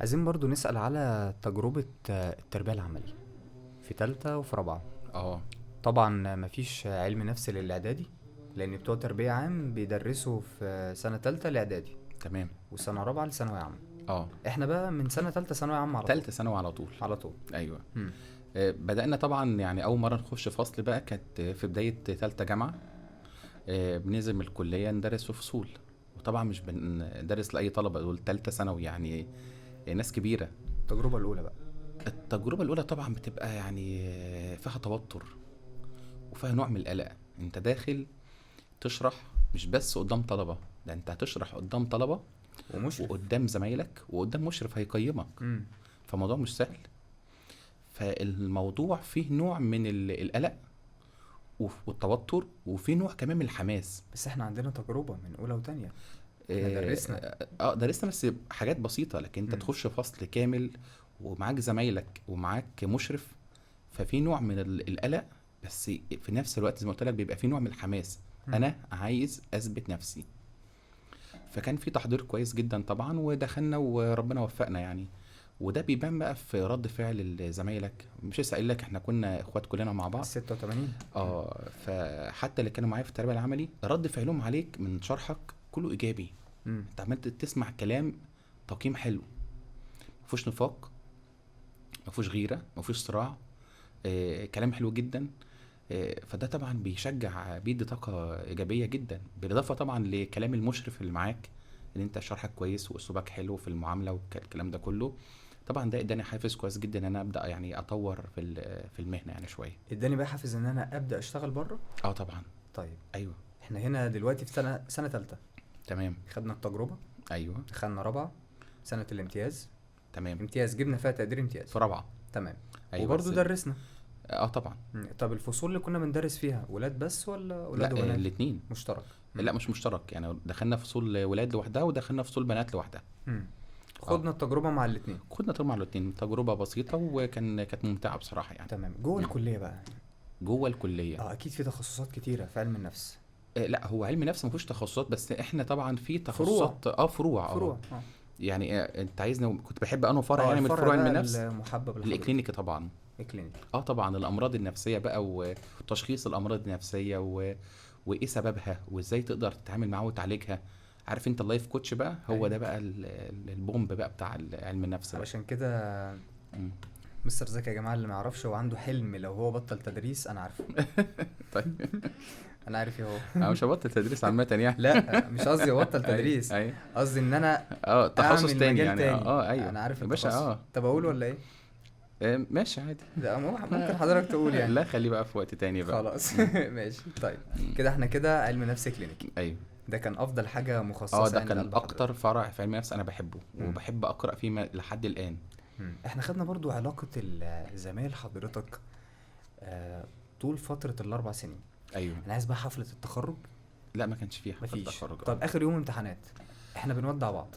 عايزين برضو نسأل على تجربة التربية العملي في تالتة وفي رابعة. طبعا مفيش علم نفس للإعدادي، لأن بتوع تربية عام بيدرسوا في سنة تالتة الإعدادي. تمام. وسنة رابعة لثانوية عامة. احنا بقى من سنة تالتة ثانوية عامة على طول. تالتة ثانوي على طول. على طول. ايوه. بدأنا طبعا يعني أول مرة نخش فصل بقى كانت في بداية تالتة جامعة. بننزل من الكلية ندرس في فصول، وطبعا مش بندرس لأي طلبة، دول تالتة ثانوي يعني ناس كبيرة. التجربة الأولى بقى. التجربة الأولى طبعا بتبقى يعني فيها توتر وفيها نوع من القلق. انت داخل تشرح مش بس قدام طلبة، ده انت هتشرح قدام طلبة ومشرف، وقدام زمايلك، وقدام مشرف هيقيمك. فالموضوع مش سهل. فالموضوع فيه نوع من القلق والتوتر، وفيه نوع كمان من الحماس. بس احنا عندنا تجربة من أولى وتانية، احنا درسنا. درسنا بس حاجات بسيطة، لكن انت تخش فصل كامل ومعاك زمايلك ومعاك مشرف، ففي نوع من القلق، بس في نفس الوقت زي ما قلت لك بيبقى في نوع من الحماس. انا عايز اثبت نفسي. فكان في تحضير كويس جدا طبعا، ودخلنا وربنا وفقنا يعني. وده بيبان بقى في رد فعل زمايلك. مش لسه قايل لك احنا كنا اخوات كلنا مع بعض 86. فحتى اللي كانوا معايا في التربية العملي رد فعلهم عليك من شرحك كله ايجابي. انت عملت تسمع كلام تقييم حلو، ما فيهوش نفاق، ما فيهوش غيره، ما فيهوش صراع، كلام حلو جدا. فده طبعا بيشجع، بيدي طاقة ايجابية جدا، بالاضافة طبعا لكلام المشرف اللي معاك ان انت شرحك كويس واسلوبك حلو في المعاملة والكلام ده كله. طبعا ده اداني حافز كويس جدا ان انا ابدا يعني اطور في المهنة يعني شوية. اداني بقى حافز ان انا ابدا اشتغل بره. طبعا. طيب ايوه، احنا هنا دلوقتي في سنة ثالثة. تمام. خدنا التجربة. ايوه. دخلنا رابعه، سنة الامتياز. تمام. امتياز جبنا فيها تقدير امتياز في رابعه. تمام. أيوة، وبرضه درسنا. طبعا. طب الفصول اللي كنا بندرس فيها ولاد بس ولا ولاد وبنات؟ لا، الاثنين مشترك. لا مش مشترك، يعني دخلنا فصول ولاد لوحدها ودخلنا فصول بنات لوحدها. خدنا التجربة مع الاثنين. خدنا التجربة مع الاثنين، تجربه بسيطة وكان كانت ممتعة بصراحة يعني. تمام. جوه الكلية بقى. جوه الكلية اكيد في تخصصات كتيرة في علم النفس. لا هو علم النفس ما فيهوش تخصصات، بس احنا طبعا في تخصصات. فروع. يعني انت عايزني كنت بحب انه فرع يعني من فروع علم النفس المحبب الاكلينيكي طبعا. الكلينيكي طبعا الامراض النفسية بقى، وتشخيص الامراض النفسية وايه سببها وازاي تقدر تتعامل معاها وتعالجها. عارف انت ال life coach بقى، هو ده بقى البومب بقى بتاع علم النفس بقى. عشان كده مستر زكي يا جماعة اللي ما يعرفش هو عنده حلم لو هو بطل تدريس انا عارفه. طيب انا عارف ايه هو. انا مش هبطل تدريس عامة يعني. لا مش قصدي ابطل تدريس، قصدي ان انا تخصص تاني يعني. ايوه انا عارف التخصص. طب اقول ولا ايه؟ ماشي عادي. لا ممكن حضرتك تقول يعني. لا خليه بقى في وقت تاني بقى. خلاص. ماشي. طيب كده احنا كده علم نفس كلينيكي. ايوه ده كان افضل حاجة مخصصة. ده كان اكتر فرع في علم النفس انا بحبه وبحب اقرا فيه لحد الان. احنا خدنا برضو علاقة الزمايل حضرتك طول فترة ال4 سنين. ايوه. انا عايز بقى حفلة التخرج. لا ما كانش فيها حفلة التخرج. طب اخر يوم امتحانات احنا بنودع بعض.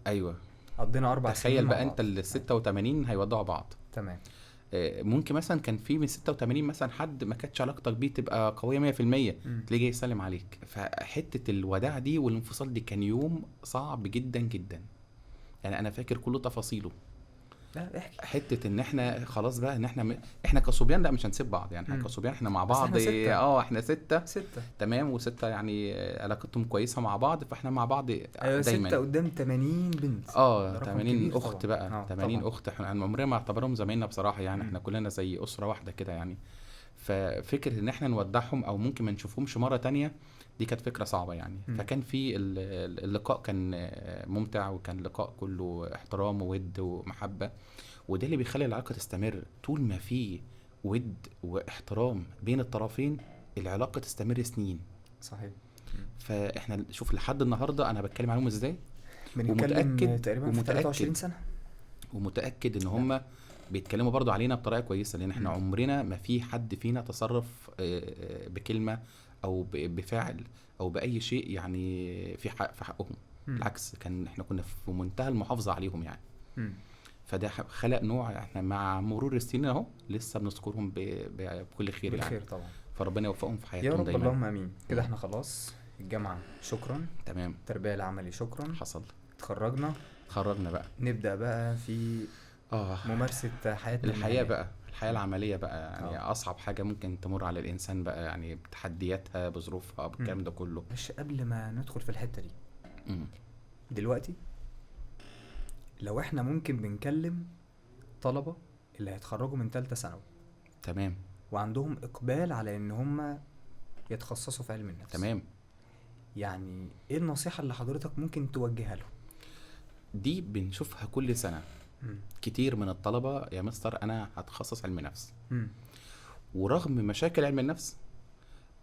ايوه قضينا 4 سنين. تخيل بقى انت ال 86 هيودعوا بعض. تمام. ممكن مثلا كان في من 86 مثلا حد ما كانتش علاقتك بيه تبقى قوية 100%، تلاقيه جاي يسلم عليك. فحته الوداع دي والانفصال دي كان يوم صعب جدا جدا يعني. انا فاكر كل تفاصيله. لا احكي. حتة ان احنا خلاص بقى ان احنا احنا كصبيان لا مش هنسيب بعض يعني. احنا كصبيان احنا مع بعض. احنا ستة. تمام. و6 يعني علاقتهم كويسة مع بعض، فاحنا مع بعض. أيوة دايما. 6 قدام 80 بنت. 80 اخت بقى. 80 اخت. احنا عمرنا ما اعتبرهم زمايلنا بصراحة يعني. احنا كلنا زي اسره واحدة كده يعني. ففكره ان احنا نودعهم او ممكن ما نشوفهمش مرة تانية دي كانت فكرة صعبة يعني. فكان في اللقاء كان ممتع، وكان لقاء كله احترام وود ومحبه، وده اللي بيخلي العلاقة تستمر. طول ما في ود واحترام بين الطرفين العلاقة تستمر سنين. صحيح. فاحنا شوف لحد النهارده انا بتكلم عنهم ازاي، ومتاكد تقريبا في 23 سنة، ومتاكد ان هم بيتكلموا برضو علينا بطريقة كويسة، لان احنا عمرنا ما في حد فينا تصرف بكلمه او بفعل او باي شيء يعني في حق في حقهم. بالعكس كان احنا كنا في منتهى المحافظة عليهم يعني. فده خلق نوع، احنا مع مرور السنين اهو لسه بنذكرهم بكل خير يعني. بالخير طبعا. فربنا يوفقهم في حياتهم يا رب دايما. اللهم امين. كده احنا خلاص الجامعة شكرا، تمام. التربية العملي شكرا، حصل، اتخرجنا، اتخرجنا بقى، نبدا بقى في ممارسة حياتنا، الحياة بقى، الحياة العملية بقى يعني. اصعب حاجة ممكن تمر على الانسان بقى يعني، بتحدياتها بظروفها بالكلام ده كله. بس قبل ما ندخل في الحتة دي، دلوقتي لو احنا ممكن بنكلم طلبه اللي هيتخرجوا من ثالثة ثانوي، تمام، وعندهم اقبال على ان هم يتخصصوا في علم النفس، تمام، يعني ايه النصيحة اللي حضرتك ممكن توجهها لهم؟ دي بنشوفها كل سنة. كتير من الطلبة يا مستر انا هتخصص علم نفس، ورغم مشاكل علم النفس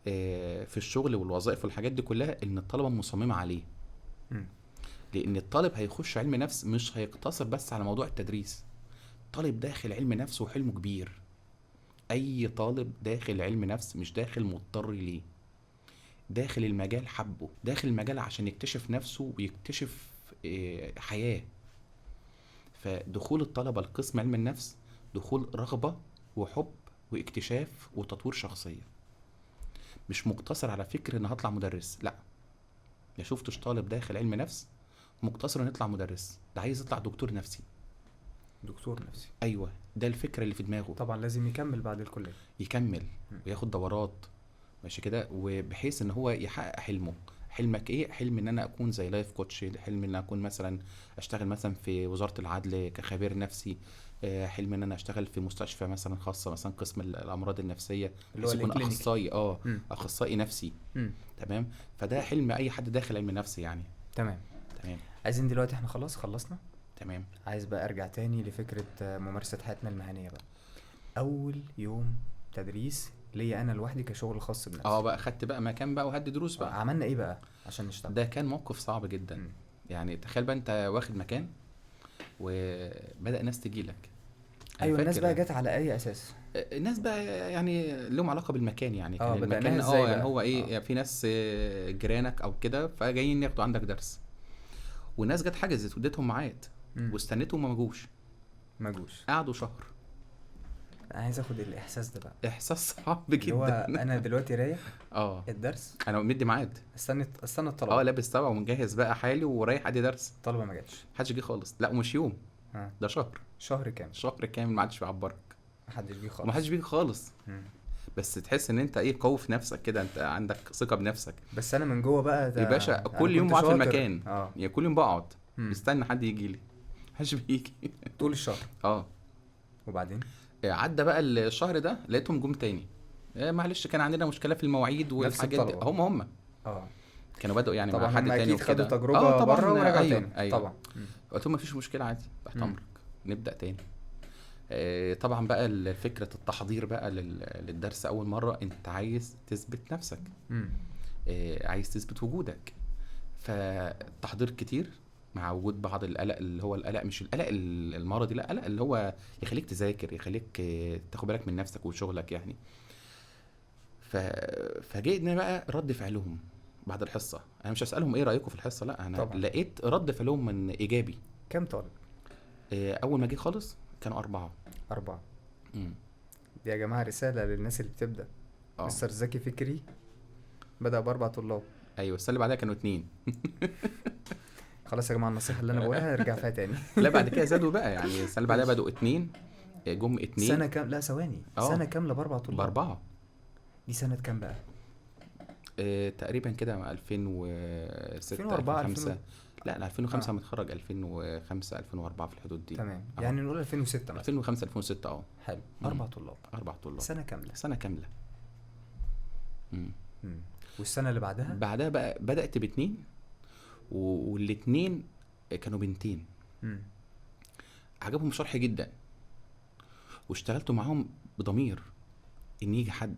في الشغل والوظائف والحاجات دي كلها، ان الطلبة مصممه عليه. لان الطالب هيخش علم نفس مش هيقتصر بس على موضوع التدريس. طالب داخل علم نفس وحلمه كبير. اي طالب داخل علم نفس مش داخل مضطر ليه، داخل المجال حبه، داخل المجال عشان يكتشف نفسه ويكتشف حياة. فدخول الطلبة لقسم علم النفس دخول رغبة وحب واكتشاف وتطوير شخصية، مش مقتصر على فكر ان هطلع مدرس. لا، ما شفتش طالب داخل علم نفس مقتصر ان يطلع مدرس، ده عايز يطلع دكتور نفسي. دكتور نفسي، ايوه، ده الفكرة اللي في دماغه. طبعا لازم يكمل بعد الكلية، يكمل وياخد دورات ماشي كده، وبحيث ان هو يحقق حلمه. حلمك ايه؟ حلم ان انا اكون زي life coach، حلم ان انا اكون مثلا اشتغل مثلا في وزارة العدل كخبير نفسي، حلم ان انا اشتغل في مستشفى مثلا خاصة مثلا قسم الامراض النفسية، اللي هو يكون اخصائي، اخصائي نفسي. تمام، فده حلم اي حد داخل علم نفسي يعني. تمام تمام. عايزين دلوقتي احنا خلاص خلصنا، تمام، عايز بقى ارجع تاني لفكرة ممارسة حياتنا المهنية بقى. اول يوم تدريس ليا انا لوحدي كشغل خاص بنفسي، بقى خدت بقى مكان بقى وهدي دروس بقى، عملنا ايه بقى عشان نشتغل؟ ده كان موقف صعب جدا. يعني تخيل بقى انت واخد مكان وبدأ ناس تجيلك. ايوه، الناس بقى جت على اي اساس؟ الناس بقى يعني لهم علاقة بالمكان يعني، كان المكان يعني هو ايه، يعني في ناس جيرانك او كده فجايين ياخدوا عندك درس، والناس جت حجزت واديتهم ميعاد واستنيتهم وما جوش، قعدوا شهر. انا عايز اخد الاحساس ده بقى، احساس صعب جدا. هو انا دلوقتي رايح الدرس، انا مدي ميعاد، استنى الطلبة، لابس طبعا ومجهز بقى حالي ورايح ادي درس، الطلبة ما جاتش، محدش جه خالص. لا ومش يوم، ده شهر، شهر كامل، شهر كامل ما حدش بيعبرك، محدش جه خالص، ما حدش بيجي خالص. بس تحس ان انت ايه، قوي في نفسك كده، انت عندك ثقة بنفسك. بس انا من جوه بقى يا باشا كل يوم بقعد في المكان، يعني كل يوم بقعد مستني حد يجي لي، محدش بيجي طول الشهر. وبعدين عدى بقى الشهر ده لقيتهم جم تاني، معلش كان عندنا مشكلة في المواعيد والحاجات دي. هم كانوا بدأوا يعني مع حد تاني وكده، خدوا تجربه بره ورجعوا تاني. أيوة. طبعا قلت لهم مفيش مشكلة عادي، تحت امرك، نبدا تاني. طبعا بقى الفكرة التحضير بقى للدرس اول مرة، انت عايز تثبت نفسك، عايز تثبت وجودك، فالتحضير كتير مع وجود بعض القلق، اللي هو القلق مش القلق المرضي، لا قلق اللي هو يخليك تذاكر، يخليك تاخد بالك من نفسك وشغلك يعني. ففاجئنا بقى رد فعلهم بعد الحصة. انا مش هسالهم ايه رايكم في الحصة، لا انا طبعا. لقيت رد فعلهم من ايجابي. كم طالب؟ اول ما جه خالص كانوا 4. 4. دي يا جماعة رسالة للناس اللي بتبدا. مستر زكي فكري بدا ب4 طلاب. ايوه، السنة اللي بعدها كانوا 2. خلاص يا جماعة النصيحة اللي انا بقولها ارجع فيها تاني. لا بعد كده زادوا بقى يعني، السنة اللي بعدها بدأوا 2، جم 2. سنة كام؟ لا ثواني، سنة كاملة ب4 طلاب. ب4. دي سنة كام بقى؟ تقريبا كده 2006 2004 2005. لا 2005 متخرج، 2005 2004 في الحدود دي. تمام، يعني نقول 2006 مثلا، 2005 2006. حلو. 4 طلاب، 4 طلاب، سنة كاملة، سنة كاملة. والسنة اللي بعدها؟ بعدها بقى بدأت ب2، والاثنين كانوا بنتين. عجبهم شرحي جدا، واشتغلت معاهم بضمير ان يجي حد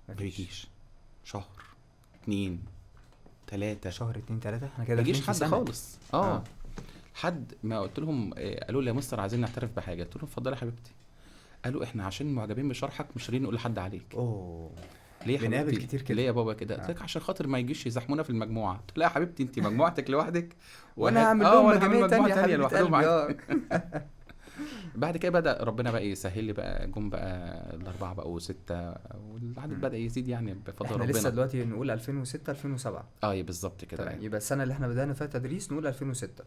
ما بيجيش شهر 2 3، شهر 2 3، احنا كده ما يجيش حد خالص. حد ما قلت لهم، قالوا لي يا مستر عايزين نعترف بحاجة. قلت لهم اتفضلي يا حبيبتي. قالوا احنا عشان معجبين بشرحك مش راضيين نقول لحد عليك. ليه يا بنقابل كتير كده. ليه يا بابا كده؟ قلت لك عشان خاطر ما يجيش يزحمونا في المجموعة. قلت لا يا حبيبتي انت مجموعتك لوحدك وانا هعمل لهم مجموعة ثانية لوحدهم. بعد كده بدا ربنا بقى يسهل لي بقى، جم بقى ال4 بقوا 6، والعدد بدا يزيد يعني بفضل احنا ربنا. احنا لسه دلوقتي نقول 2006 2007. اه بالظبط كده. يبقى السنة اللي احنا بدانا فيها تدريس نقول 2006.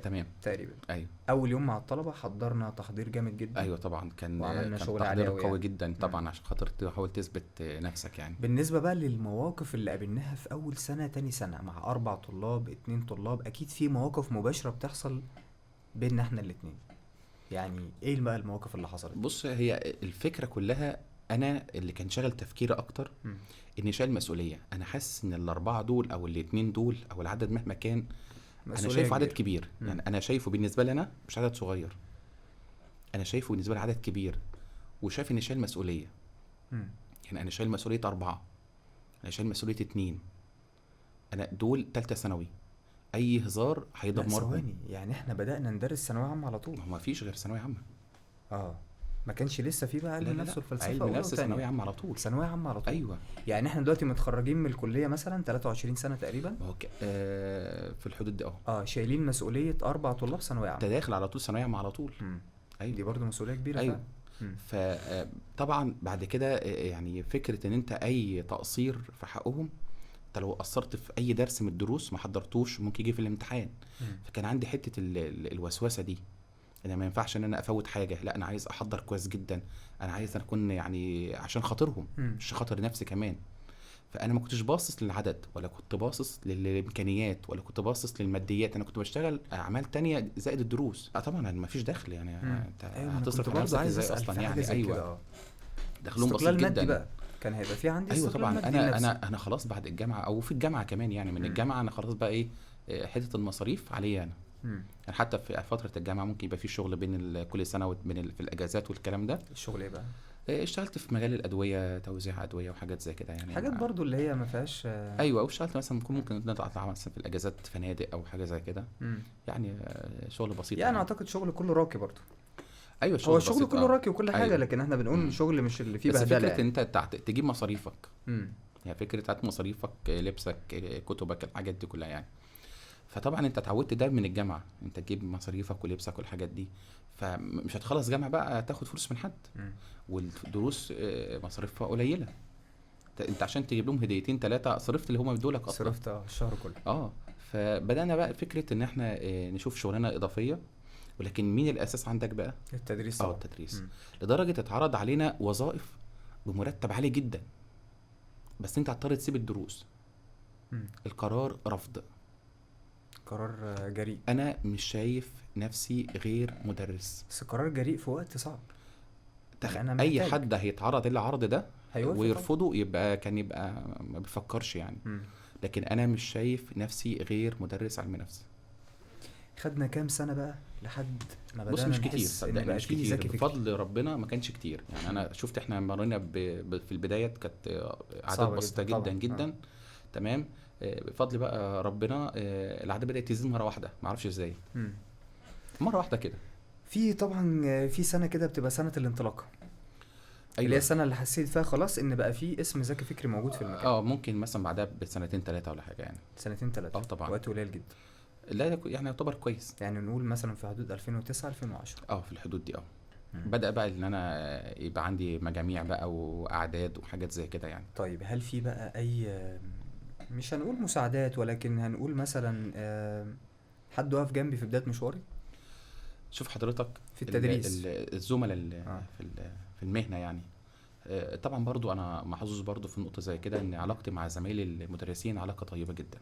تمام تقريبا. ايوه، اول يوم مع الطلبة حضرنا تحضير جامد جدا. ايوه طبعا، كان وعملنا كان شغل عالي تحضير قوي قوي يعني. جدا طبعا عشان خاطر تحاول تثبت نفسك يعني. بالنسبة بقى للمواقف اللي قابلناها في اول سنة تاني سنة مع 4 طلاب 2 طلاب، اكيد في مواقف مباشرة بتحصل بيننا احنا الاتنين، يعني ايه بقى المواقف اللي حصلت؟ بص، هي الفكرة كلها انا اللي كان شغل تفكيري اكتر اني شايل مسؤولية. انا حاسس ان ال4 دول او ال2 دول او العدد مهما كان، انا شايفه عدد كبير. يعني انا شايفه بالنسبة لي انا مش عدد صغير، انا شايفه بالنسبة لي عدد كبير، وشايف اني شايل مسؤولية. يعني انا شايل مسؤولية 4، انا شايل مسؤولية 2، انا دول ثالثة ثانوي، اي هزار هيدمرهم. ثواني، يعني احنا بدأنا ندرس ثانوية عامة على طول؟ ما فيش غير ثانوية عامة. ما كانش لسه في بقى علم نفس والفلسفة؟ علم نفس ثانوية عامة على طول. ثانوية عامة على طول. ايوه، يعني احنا دلوقتي متخرجين من الكلية مثلا 23 سنة تقريبا، في الحدود دي. شايلين مسؤولية 4 طلاب ثانوية عامة. انت داخل على طول ثانوية عامة على طول. ايوه، دي برضو مسؤولية كبيرة. ايوه. فطبعا بعد كده يعني فكرة ان انت اي تقصير في حقهم، انت لو قصرت في اي درس من الدروس ما حضرتوش ممكن يجي في الامتحان. فكان عندي حتة الوسوسة دي، انا ما ينفعش ان انا افوت حاجة، لا انا عايز احضر كويس جدا، انا عايز اكون يعني عشان خاطرهم مش خاطر نفسي كمان. فانا ما كنتش باصص للعدد، ولا كنت باصص للامكانيات، ولا كنت باصص للماديات. انا كنت بشتغل اعمال تانية زائد الدروس. طبعا ما فيش دخل يعني. انت هتصرف على نفسك ازاي اصلا يعني؟ ايوه، دخلهم بسيط جدا بقى. كان هيبقى في عندي. ايوه طبعا، انا انا خلاص بعد الجامعة او في الجامعة كمان، يعني من الجامعة انا خلاص بقى ايه، حتة المصاريف عليا انا. يعني حتى في فترة الجامعة ممكن يبقى في شغل بين كل سنة وبين في الاجازات والكلام ده. الشغل ايه بقى؟ اشتغلت في مجال الادوية، توزيع ادوية وحاجات زي كده يعني، حاجات برضو اللي هي ما فيهاش. ايوه، واشتغلت مثلا ممكن نطلع مثلا في الاجازات فنادق او حاجة زي كده. يعني شغل بسيط يعني. اعتقد شغل كله راقي برضو. ايوه، شغل هو الشغل كله راقي وكل حاجة. أيوة. لكن احنا بنقول شغل مش اللي فيه بهدله. بس فكرة يعني. انت تجيب مصاريفك. يعني فكرة بتاعت مصاريفك، لبسك، كتبك، الحاجات دي كلها يعني. فطبعا انت اتعودت ده من الجامعة، انت تجيب مصاريفك ولبسك والحاجات دي، فمش هتخلص جامعه بقى تاخد فلوس من حد. والدروس مصاريفها قليله، انت عشان تجيب لهم هديتين 3 صرفت اللي هم بيدولك اصلا، صرفت الشهر كله. فبدانا بقى فكرة ان احنا نشوف شغلانة اضافية، ولكن مين الاساس عندك بقى؟ التدريس. التدريس. لدرجة اتعرض علينا وظائف بمرتب عالي جدا، بس انت هتضطر تسيب الدروس. القرار رفض. قرار جريء. انا مش شايف نفسي غير مدرس. بس قرار جريء في وقت صعب. أنا اي حد هيتعرض للعرض ده ويرفضه يبقى كان يبقى ما بيفكرش يعني. لكن انا مش شايف نفسي غير مدرس علم نفس. خدنا كام سنة بقى لحد ما بدأنا؟ بص مش كتير صدقني، مش كتير بفضل ربنا، ما كانش كتير يعني. انا شفت احنا مرينا في البداية كانت اعداد بسيطة جدا جدا. تمام. بفضل بقى ربنا العدد بدأت تزيد مرة واحدة، ما اعرفش ازاي. مرة واحدة كده. في طبعا في سنة كده بتبقى سنة الانطلاقة. أيوة. اللي هي السنة اللي حسيت فيها خلاص ان بقى في اسم زكي فكري موجود في المكان. ممكن مثلا بعدها بسنتين 3 ولا حاجة يعني. سنتين 3. طبعا وقت قليل جدا. لا يعني يعتبر كويس. يعني نقول مثلا في حدود 2009 2010. في الحدود دي. بدأ بقى ان انا يبقى عندي مجاميع بقى واعداد وحاجات زي كده يعني. طيب هل في بقى اي، مش هنقول مساعدات، ولكن هنقول مثلا حد واقف جنبي في بداية مشواري؟ شوف حضرتك في التدريس الزملاء في المهنة يعني. طبعا برضو انا محظوظ برضو في النقطة زي كده، ان علاقتي مع زمايلي المدرسين علاقة طيبة جدا،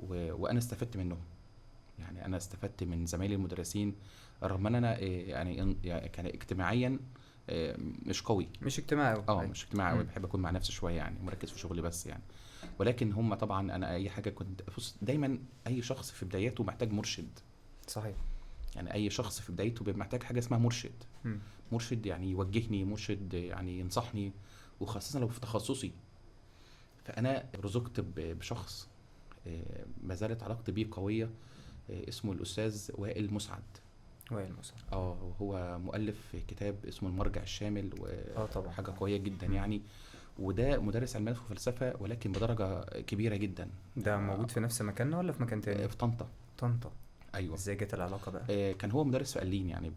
وانا استفدت منهم يعني. انا استفدت من زمايلي المدرسين، رغم ان انا يعني كان اجتماعيا مش قوي، مش اجتماعي. مش اجتماعي قوي، بحب اكون مع نفسي شوية يعني، مركز في شغلي بس يعني. ولكن هم طبعا انا اي حاجة كنت بص، دايما اي شخص في بدايته محتاج مرشد. صحيح. يعني اي شخص في بدايته بيبقى محتاج حاجة اسمها مرشد. مرشد يعني يوجهني، مرشد يعني ينصحني، وخاصة لو في تخصصي. فانا رزقت بشخص ما زالت علاقتي بيه قوية، اسمه الاستاذ وائل مسعد. وائل مسعد. وهو مؤلف كتاب اسمه المرجع الشامل، طبعا حاجة قوية جدا يعني. وده مدرس علم نفس وفلسفة، ولكن بدرجة كبيرة جدا. ده موجود في نفس مكاننا ولا في مكان تاني؟ في طنطا. طنطا. ايوه. ازاي جت العلاقة بقى؟ كان هو مدرس في قلين يعني،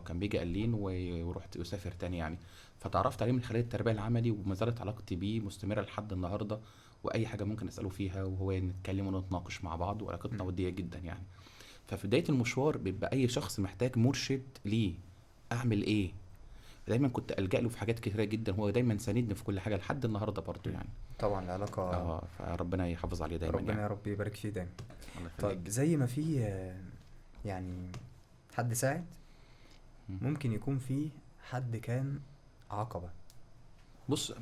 كان بيجي قلين ويروح يسافر تاني يعني. فتعرفت عليه من خلال التربية العملي، وما زالت علاقتي بيه مستمرة لحد النهارده، واي حاجة ممكن اساله فيها وهو نتكلم ونتناقش مع بعض، وعلاقتنا وديه جدا يعني. ففي بداية المشوار بيبقى اي شخص محتاج مرشد ليه، اعمل ايه. دايما كنت الجا له في حاجات كتيرة جدا، هو دايما ساندني في كل حاجة لحد النهارده برضو يعني. طبعا العلاقة فربنا يحافظ عليه دايما، ربنا يعني. يا رب يبارك فيه دايما. طيب زي ما في يعني حد ساعد، ممكن يكون في حد كان عقبه. بص،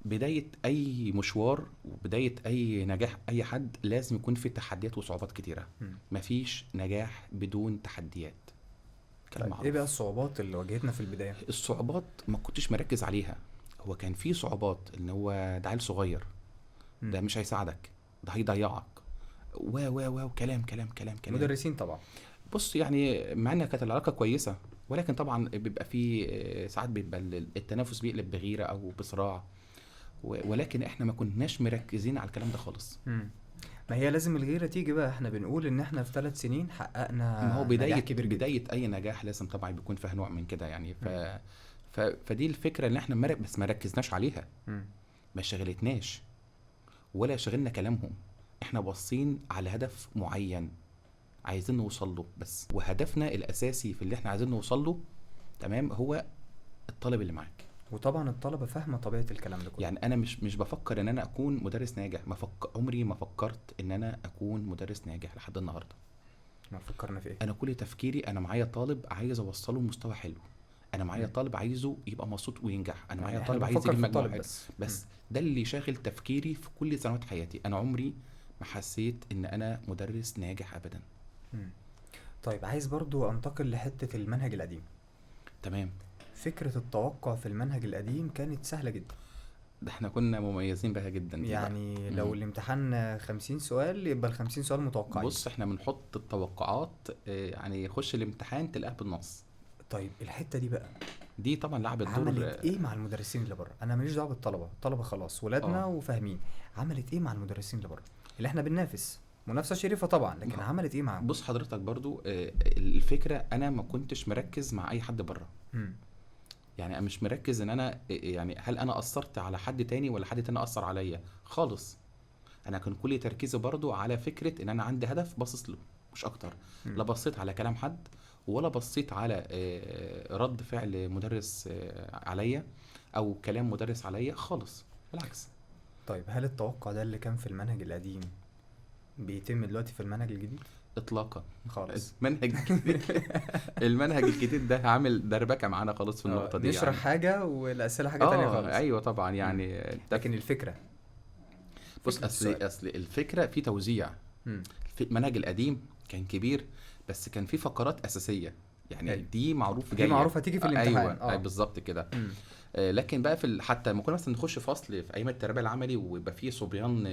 بداية اي مشوار وبداية اي نجاح اي حد لازم يكون في تحديات وصعوبات كتيرة. مفيش نجاح بدون تحديات. طيب ايه بقى الصعوبات اللي واجهتنا في البداية؟ الصعوبات ما كنتش مركز عليها. هو كان في صعوبات ان هو ده عيل صغير، ده مش هيساعدك، ده هيضيعك، و و و كلام كلام كلام كلام مدرسين طبعا. بص يعني مع ان كانت العلاقة كويسة، ولكن طبعا بيبقى في ساعات بيبقى التنافس بيقلب بغيره او بصراع، ولكن احنا ما كناش مركزين على الكلام ده خالص. ما هي لازم الغيرة تيجي بقى. احنا بنقول ان احنا في 3 سنين حققنا، ما هو بداية اي نجاح لازم طبعا بيكون فيها نوع من كده يعني. فدي الفكرة اللي احنا بس ما ركزناش عليها، ما شغلتناش ولا شغلنا كلامهم. احنا باصين على هدف معين عايزين نوصل له بس، وهدفنا الاساسي في اللي احنا عايزين نوصل له تمام هو الطالب اللي معاك. وطبعا الطلبة فاهمه طبيعة الكلام ده كله. يعني انا مش بفكر ان انا اكون مدرس ناجح، عمري ما فكرت ان انا اكون مدرس ناجح لحد النهارده. ما فكرنا في ايه؟ انا كل تفكيري انا معايا طالب عايز اوصله لمستوى حلو، انا معايا طالب عايزه يبقى مبسوط وينجح، انا معايا طالب عايز يجيب مجموع حلو بس. ده اللي شاغل تفكيري في كل سنوات حياتي. انا عمري ما حسيت ان انا مدرس ناجح ابدا. طيب عايز برضو انتقل لحته المنهج القديم. تمام. فكرة التوقع في المنهج القديم كانت سهلة جدا، ده احنا كنا مميزين بها جدا يعني بقى. لو الامتحان 50 سؤال يبقى 50 سؤال متوقعين. بص احنا بنحط التوقعات، يعني يخش الامتحان تلاقيها بالنص. طيب الحتة دي بقى دي طبعا لعبت دور. عملت ايه مع المدرسين اللي بره؟ انا ماليش دعوة بالطلبة، الطلبة خلاص ولادنا وفاهمين. عملت ايه مع المدرسين اللي بره اللي احنا بننافس منافسة شريفة طبعا، لكن عملت ايه معاهم؟ بص حضرتك برضو الفكرة انا ما كنتش مركز مع اي حد بره. يعني انا مش مركز ان انا يعني هل انا اثرت على حد تاني ولا حد تاني اثر عليا خالص. انا كان كل تركيزي برضو على فكرة ان انا عندي هدف باصص له مش اكتر. لا بصيت على كلام حد ولا بصيت على رد فعل مدرس عليا او كلام مدرس عليا خالص، بالعكس. طيب هل التوقع ده اللي كان في المنهج القديم بيتم دلوقتي في المنهج الجديد؟ اطلاقا خالص. المنهج المنهج الجديد ده عامل دربكه معانا خالص في النقطة دي. نشرح يعني حاجة والاسئلة حاجة تانية خالص. ايوه طبعا يعني. لكن الفكرة بص، اصل الفكرة في توزيع. في المنهج القديم كان كبير بس كان في فقرات اساسية يعني. أيوة. دي معروف جاية، دي معروفة تيجي في الامتحان. ايوه بالظبط كده. لكن بقى في حتى لما كنا مثلا نخش فصل في ايام التربية العملي ويبقى فيه صبيان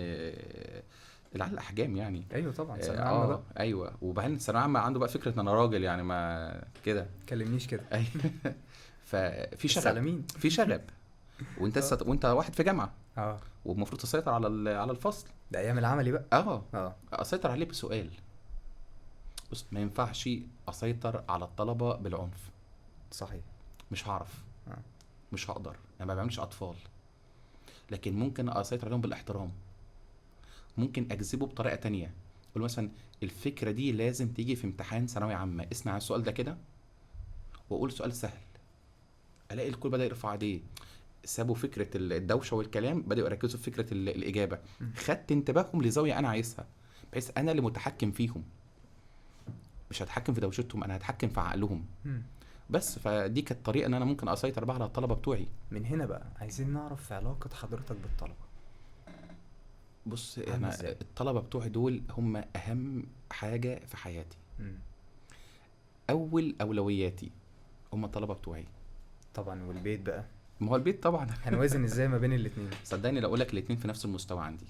على الاحجام يعني. ايوه طبعا ثانوية عامة بقى. ايوه، وبعدين ثانوية عامة عنده بقى فكرة ان انا راجل يعني، ما كده كلمنيش كده. ايوه ففي شغب، في شغب، وانت لسه وانت واحد في جامعه والمفروض تسيطر على الفصل ده ايام العملي بقى. اسيطر عليه بسؤال. بص، ما ينفعش اسيطر على الطلبة بالعنف. صحيح. مش هعرف. مش هقدر، انا ما بعملش اطفال. لكن ممكن اسيطر عليهم بالاحترام، ممكن اجذبه بطريقة تانية. اقول مثلا الفكرة دي لازم تيجي في امتحان ثانوية عامة، اسمع السؤال ده كده، واقول سؤال سهل، الاقي الكل بدا يرفع ايديه. سابوا فكرة الدوشة والكلام، بداوا يركزوا في فكرة الاجابة. خدت انتباههم لزاويه انا عايزها، بحيث انا اللي متحكم فيهم، مش هتحكم في دوشتهم، انا هتحكم في عقلهم. بس فدي كانت طريقه ان انا ممكن اسيطر بقى على الطلبة بتوعي. من هنا بقى عايزين نعرف علاقة حضرتك بالطلبه. بص، انا الطلبة بتوعي دول هم اهم حاجة في حياتي. اول اولوياتي هم الطلبة بتوعي طبعا. والبيت بقى؟ ما هو البيت طبعا هنوازن ازاي ما بين الاثنين؟ صدقني لو اقول لك الاثنين في نفس المستوى عندي.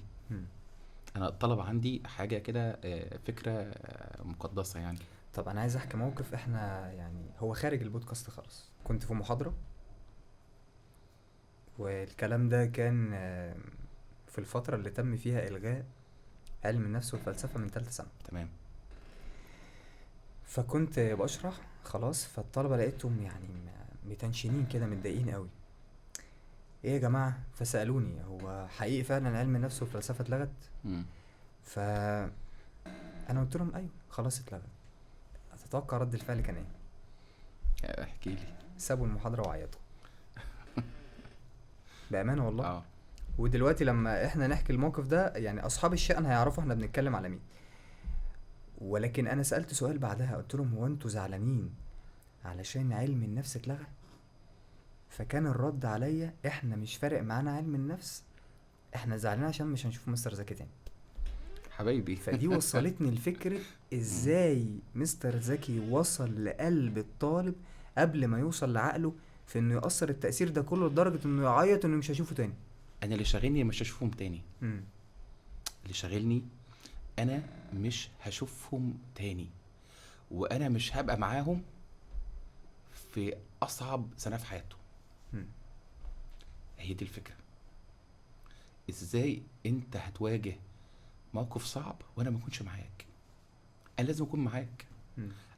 انا الطلبة عندي حاجة كده، فكرة مقدسة يعني. طب انا عايز احكي موقف احنا يعني هو خارج البودكاست خالص. كنت في محاضرة، والكلام ده كان في الفترة اللي تم فيها إلغاء علم النفس والفلسفة من ثالثة سنة. تمام. فكنت بشرح خلاص، فالطلبة لقيتهم يعني متنشنين كده، متضايقين قوي. ايه يا جماعة؟ فسألوني هو حقيقي فعلا علم النفس والفلسفة اتلغت؟ فأنا قلت لهم ايوه خلاص اتلغت. تتوقع رد الفعل كان ايه؟ احكي لي. سابوا المحاضرة وعيطوا. بأمانة والله. ودلوقتي لما احنا نحكي الموقف ده يعني اصحاب الشأن هيعرفوا احنا بنتكلم على مين. ولكن انا سألت سؤال بعدها، قلت لهم هو انتوا زعلانين علشان علم النفس اتلغى؟ فكان الرد عليا احنا مش فارق معانا علم النفس، احنا زعلانين عشان مش هنشوف مستر زكي تاني. حبايبي. فدي وصلتني لفكرة ازاي مستر زكي وصل لقلب الطالب قبل ما يوصل لعقله، في انه يأثر التأثير ده كله لدرجة انه يعيط انه مش هشوفه تاني. انا اللي شاغلني مش هشوفهم تاني. اللي شاغلني انا مش هشوفهم تاني، وانا مش هبقى معاهم في اصعب سنة في حياتهم. هي دي الفكرة. ازاي انت هتواجه موقف صعب وانا ما اكونش معاك؟ انا لازم اكون معاك.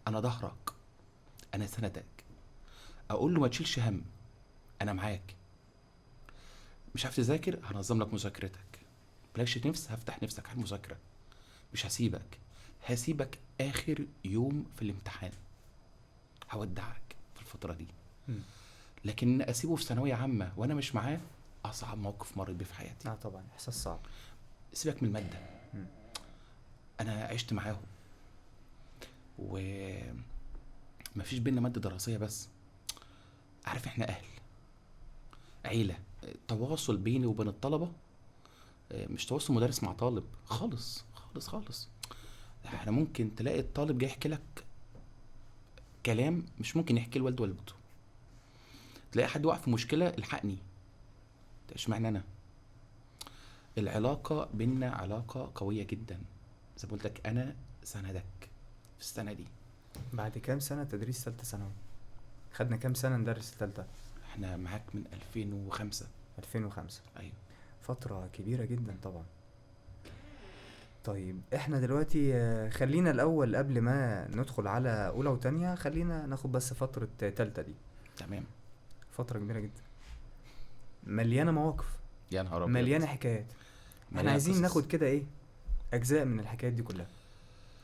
انا ظهرك، انا سندك. اقول له ما تشيلش هم، انا معاك. مش عارف تذاكر، هنظم لك مذاكرتك. بلاش نفس، هفتح نفسك على المذاكرة. مش هسيبك، هسيبك اخر يوم في الامتحان، هودعك في الفترة دي. لكن اسيبه في ثانوية عامة وانا مش معاه، اصعب موقف مريت بيه في حياتي. طبعا احساس صعب. سيبك من المادة، انا عشت معاهم ومفيش بينا مادة دراسية، بس عارف احنا اهل، عيله. التواصل بيني وبين الطلبة مش تواصل مدرس مع طالب خالص خالص خالص. احنا ممكن تلاقي الطالب جاي يحكي لك كلام مش ممكن يحكي لوالده ووالدته. تلاقي حد وقع في مشكلة، الحقني، اشمعنى انا؟ العلاقة بينا علاقة قوية جدا. زي ما قلت لك انا سندك في السنة دي. بعد كام سنة تدريس ثالثة ثانوي؟ خدنا كام سنة ندرس الثالثة؟ احنا معاك من 2005. 2005. ايوه، فترة كبيرة جدا طبعا. طيب احنا دلوقتي خلينا الاول قبل ما ندخل على اولى وتانية، خلينا ناخد بس فترة تالتة دي. تمام. فترة كبيرة جدا، مليانة مواقف، يا نهار ابيض، مليانة حكايات. احنا عايزين ناخد كده ايه اجزاء من الحكايات دي كلها،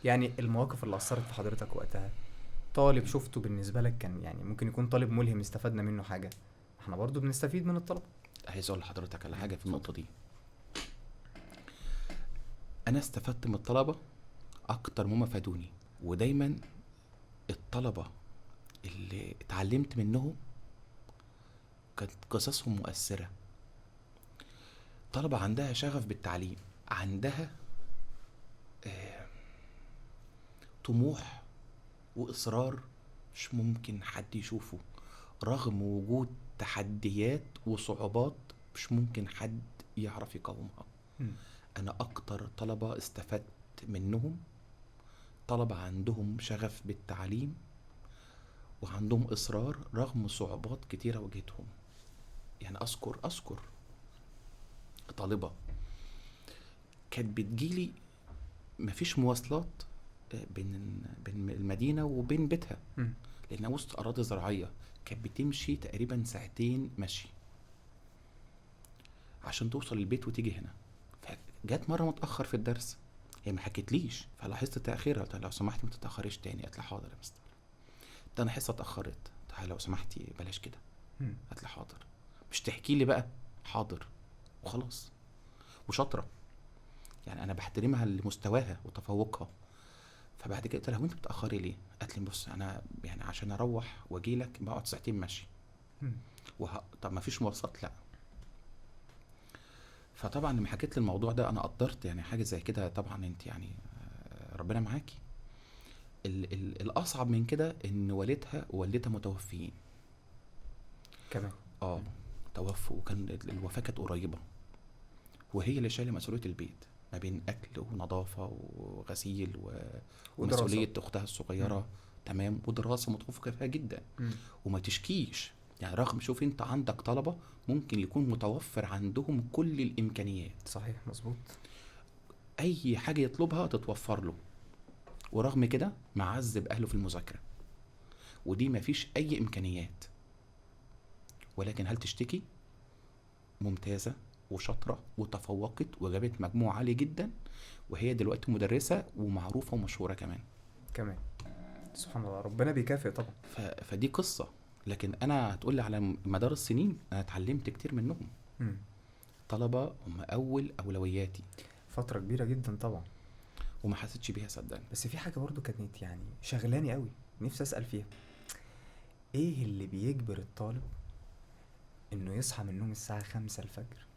يعني المواقف اللي اثرت في حضرتك وقتها، طالب شفته بالنسبة لك كان يعني ممكن يكون طالب ملهم استفدنا منه حاجة، احنا برضو بنستفيد من الطلبة. عايز اقول لحضرتك على حاجة في النقطة دي. انا استفدت من الطلبة اكتر مما فادوني، ودايما الطلبة اللي اتعلمت منهم كانت قصصهم مؤثرة. طلبة عندها شغف بالتعليم، عندها طموح وإصرار مش ممكن حد يشوفه، رغم وجود تحديات وصعوبات مش ممكن حد يعرف يقاومها. أنا أكتر طلبة استفدت منهم طلبة عندهم شغف بالتعليم وعندهم إصرار رغم صعوبات كتيرة واجهتهم. يعني أذكر طالبة كانت بتجيلي مفيش مواصلات بين المدينة وبين بيتها، لأنها وسط أراضي زراعية، كانت بتمشي تقريبا ساعتين مشي عشان توصل البيت وتيجي هنا. فجت مرة متأخر في الدرس، هي ما حكتليش، فلاحظت تأخيرها، قلت لها لو سمحتي ما تتأخريش تاني. قالت لي حاضر يا مستر. ده أنا حصة اتأخرت، قلت لها لو سمحتي بلاش كده. قالت لي حاضر. مش تحكي لي بقى، حاضر وخلاص. وشاطرة يعني، أنا بحترمها لمستواها وتفوقها. فبعد كده قلت لها وانت بتأخري ليه؟ قالت لي بص انا يعني عشان اروح واجي لك بقعد ساعتين ماشي. طب ما فيش مواصلات؟ لا. فطبعا لما حكيت لي الموضوع ده انا قدرت يعني حاجة زي كده. طبعا انت يعني ربنا معاكي. الاصعب من كده ان والدها ووالدتها متوفيين كمان. توفوا، وكان الوفاة كانت قريبه، وهي اللي شايله مسؤولية البيت ما بين اكل ونظافه وغسيل ومسؤولية اختها الصغيرة. تمام. ودراسة متفوقه فيها جدا. وما تشكيش يعني، رغم شوف انت عندك طلبه ممكن يكون متوفر عندهم كل الامكانيات. صحيح، مظبوط. اي حاجة يطلبها تتوفر له، ورغم كده معذب اهله في المذاكرة، ودي ما فيش اي امكانيات. ولكن هل تشتكي؟ ممتازة وشاطره وتفوقت وجابت مجموع عالي جدا، وهي دلوقتي مدرسه ومعروفة ومشهوره كمان. سبحان الله، ربنا بيكافئ طبعا. فدي قصة. لكن انا هتقول لي على مدار السنين انا اتعلمت كتير منهم. الطلبة هم اول اولوياتي فترة كبيرة جدا طبعا، وما حسيتش بيها صدقني. بس في حاجة برضو كانت يعني شغلاني قوي نفسي اسال فيها، ايه اللي بيجبر الطالب انه يصحى من النوم الساعة 5 الفجر؟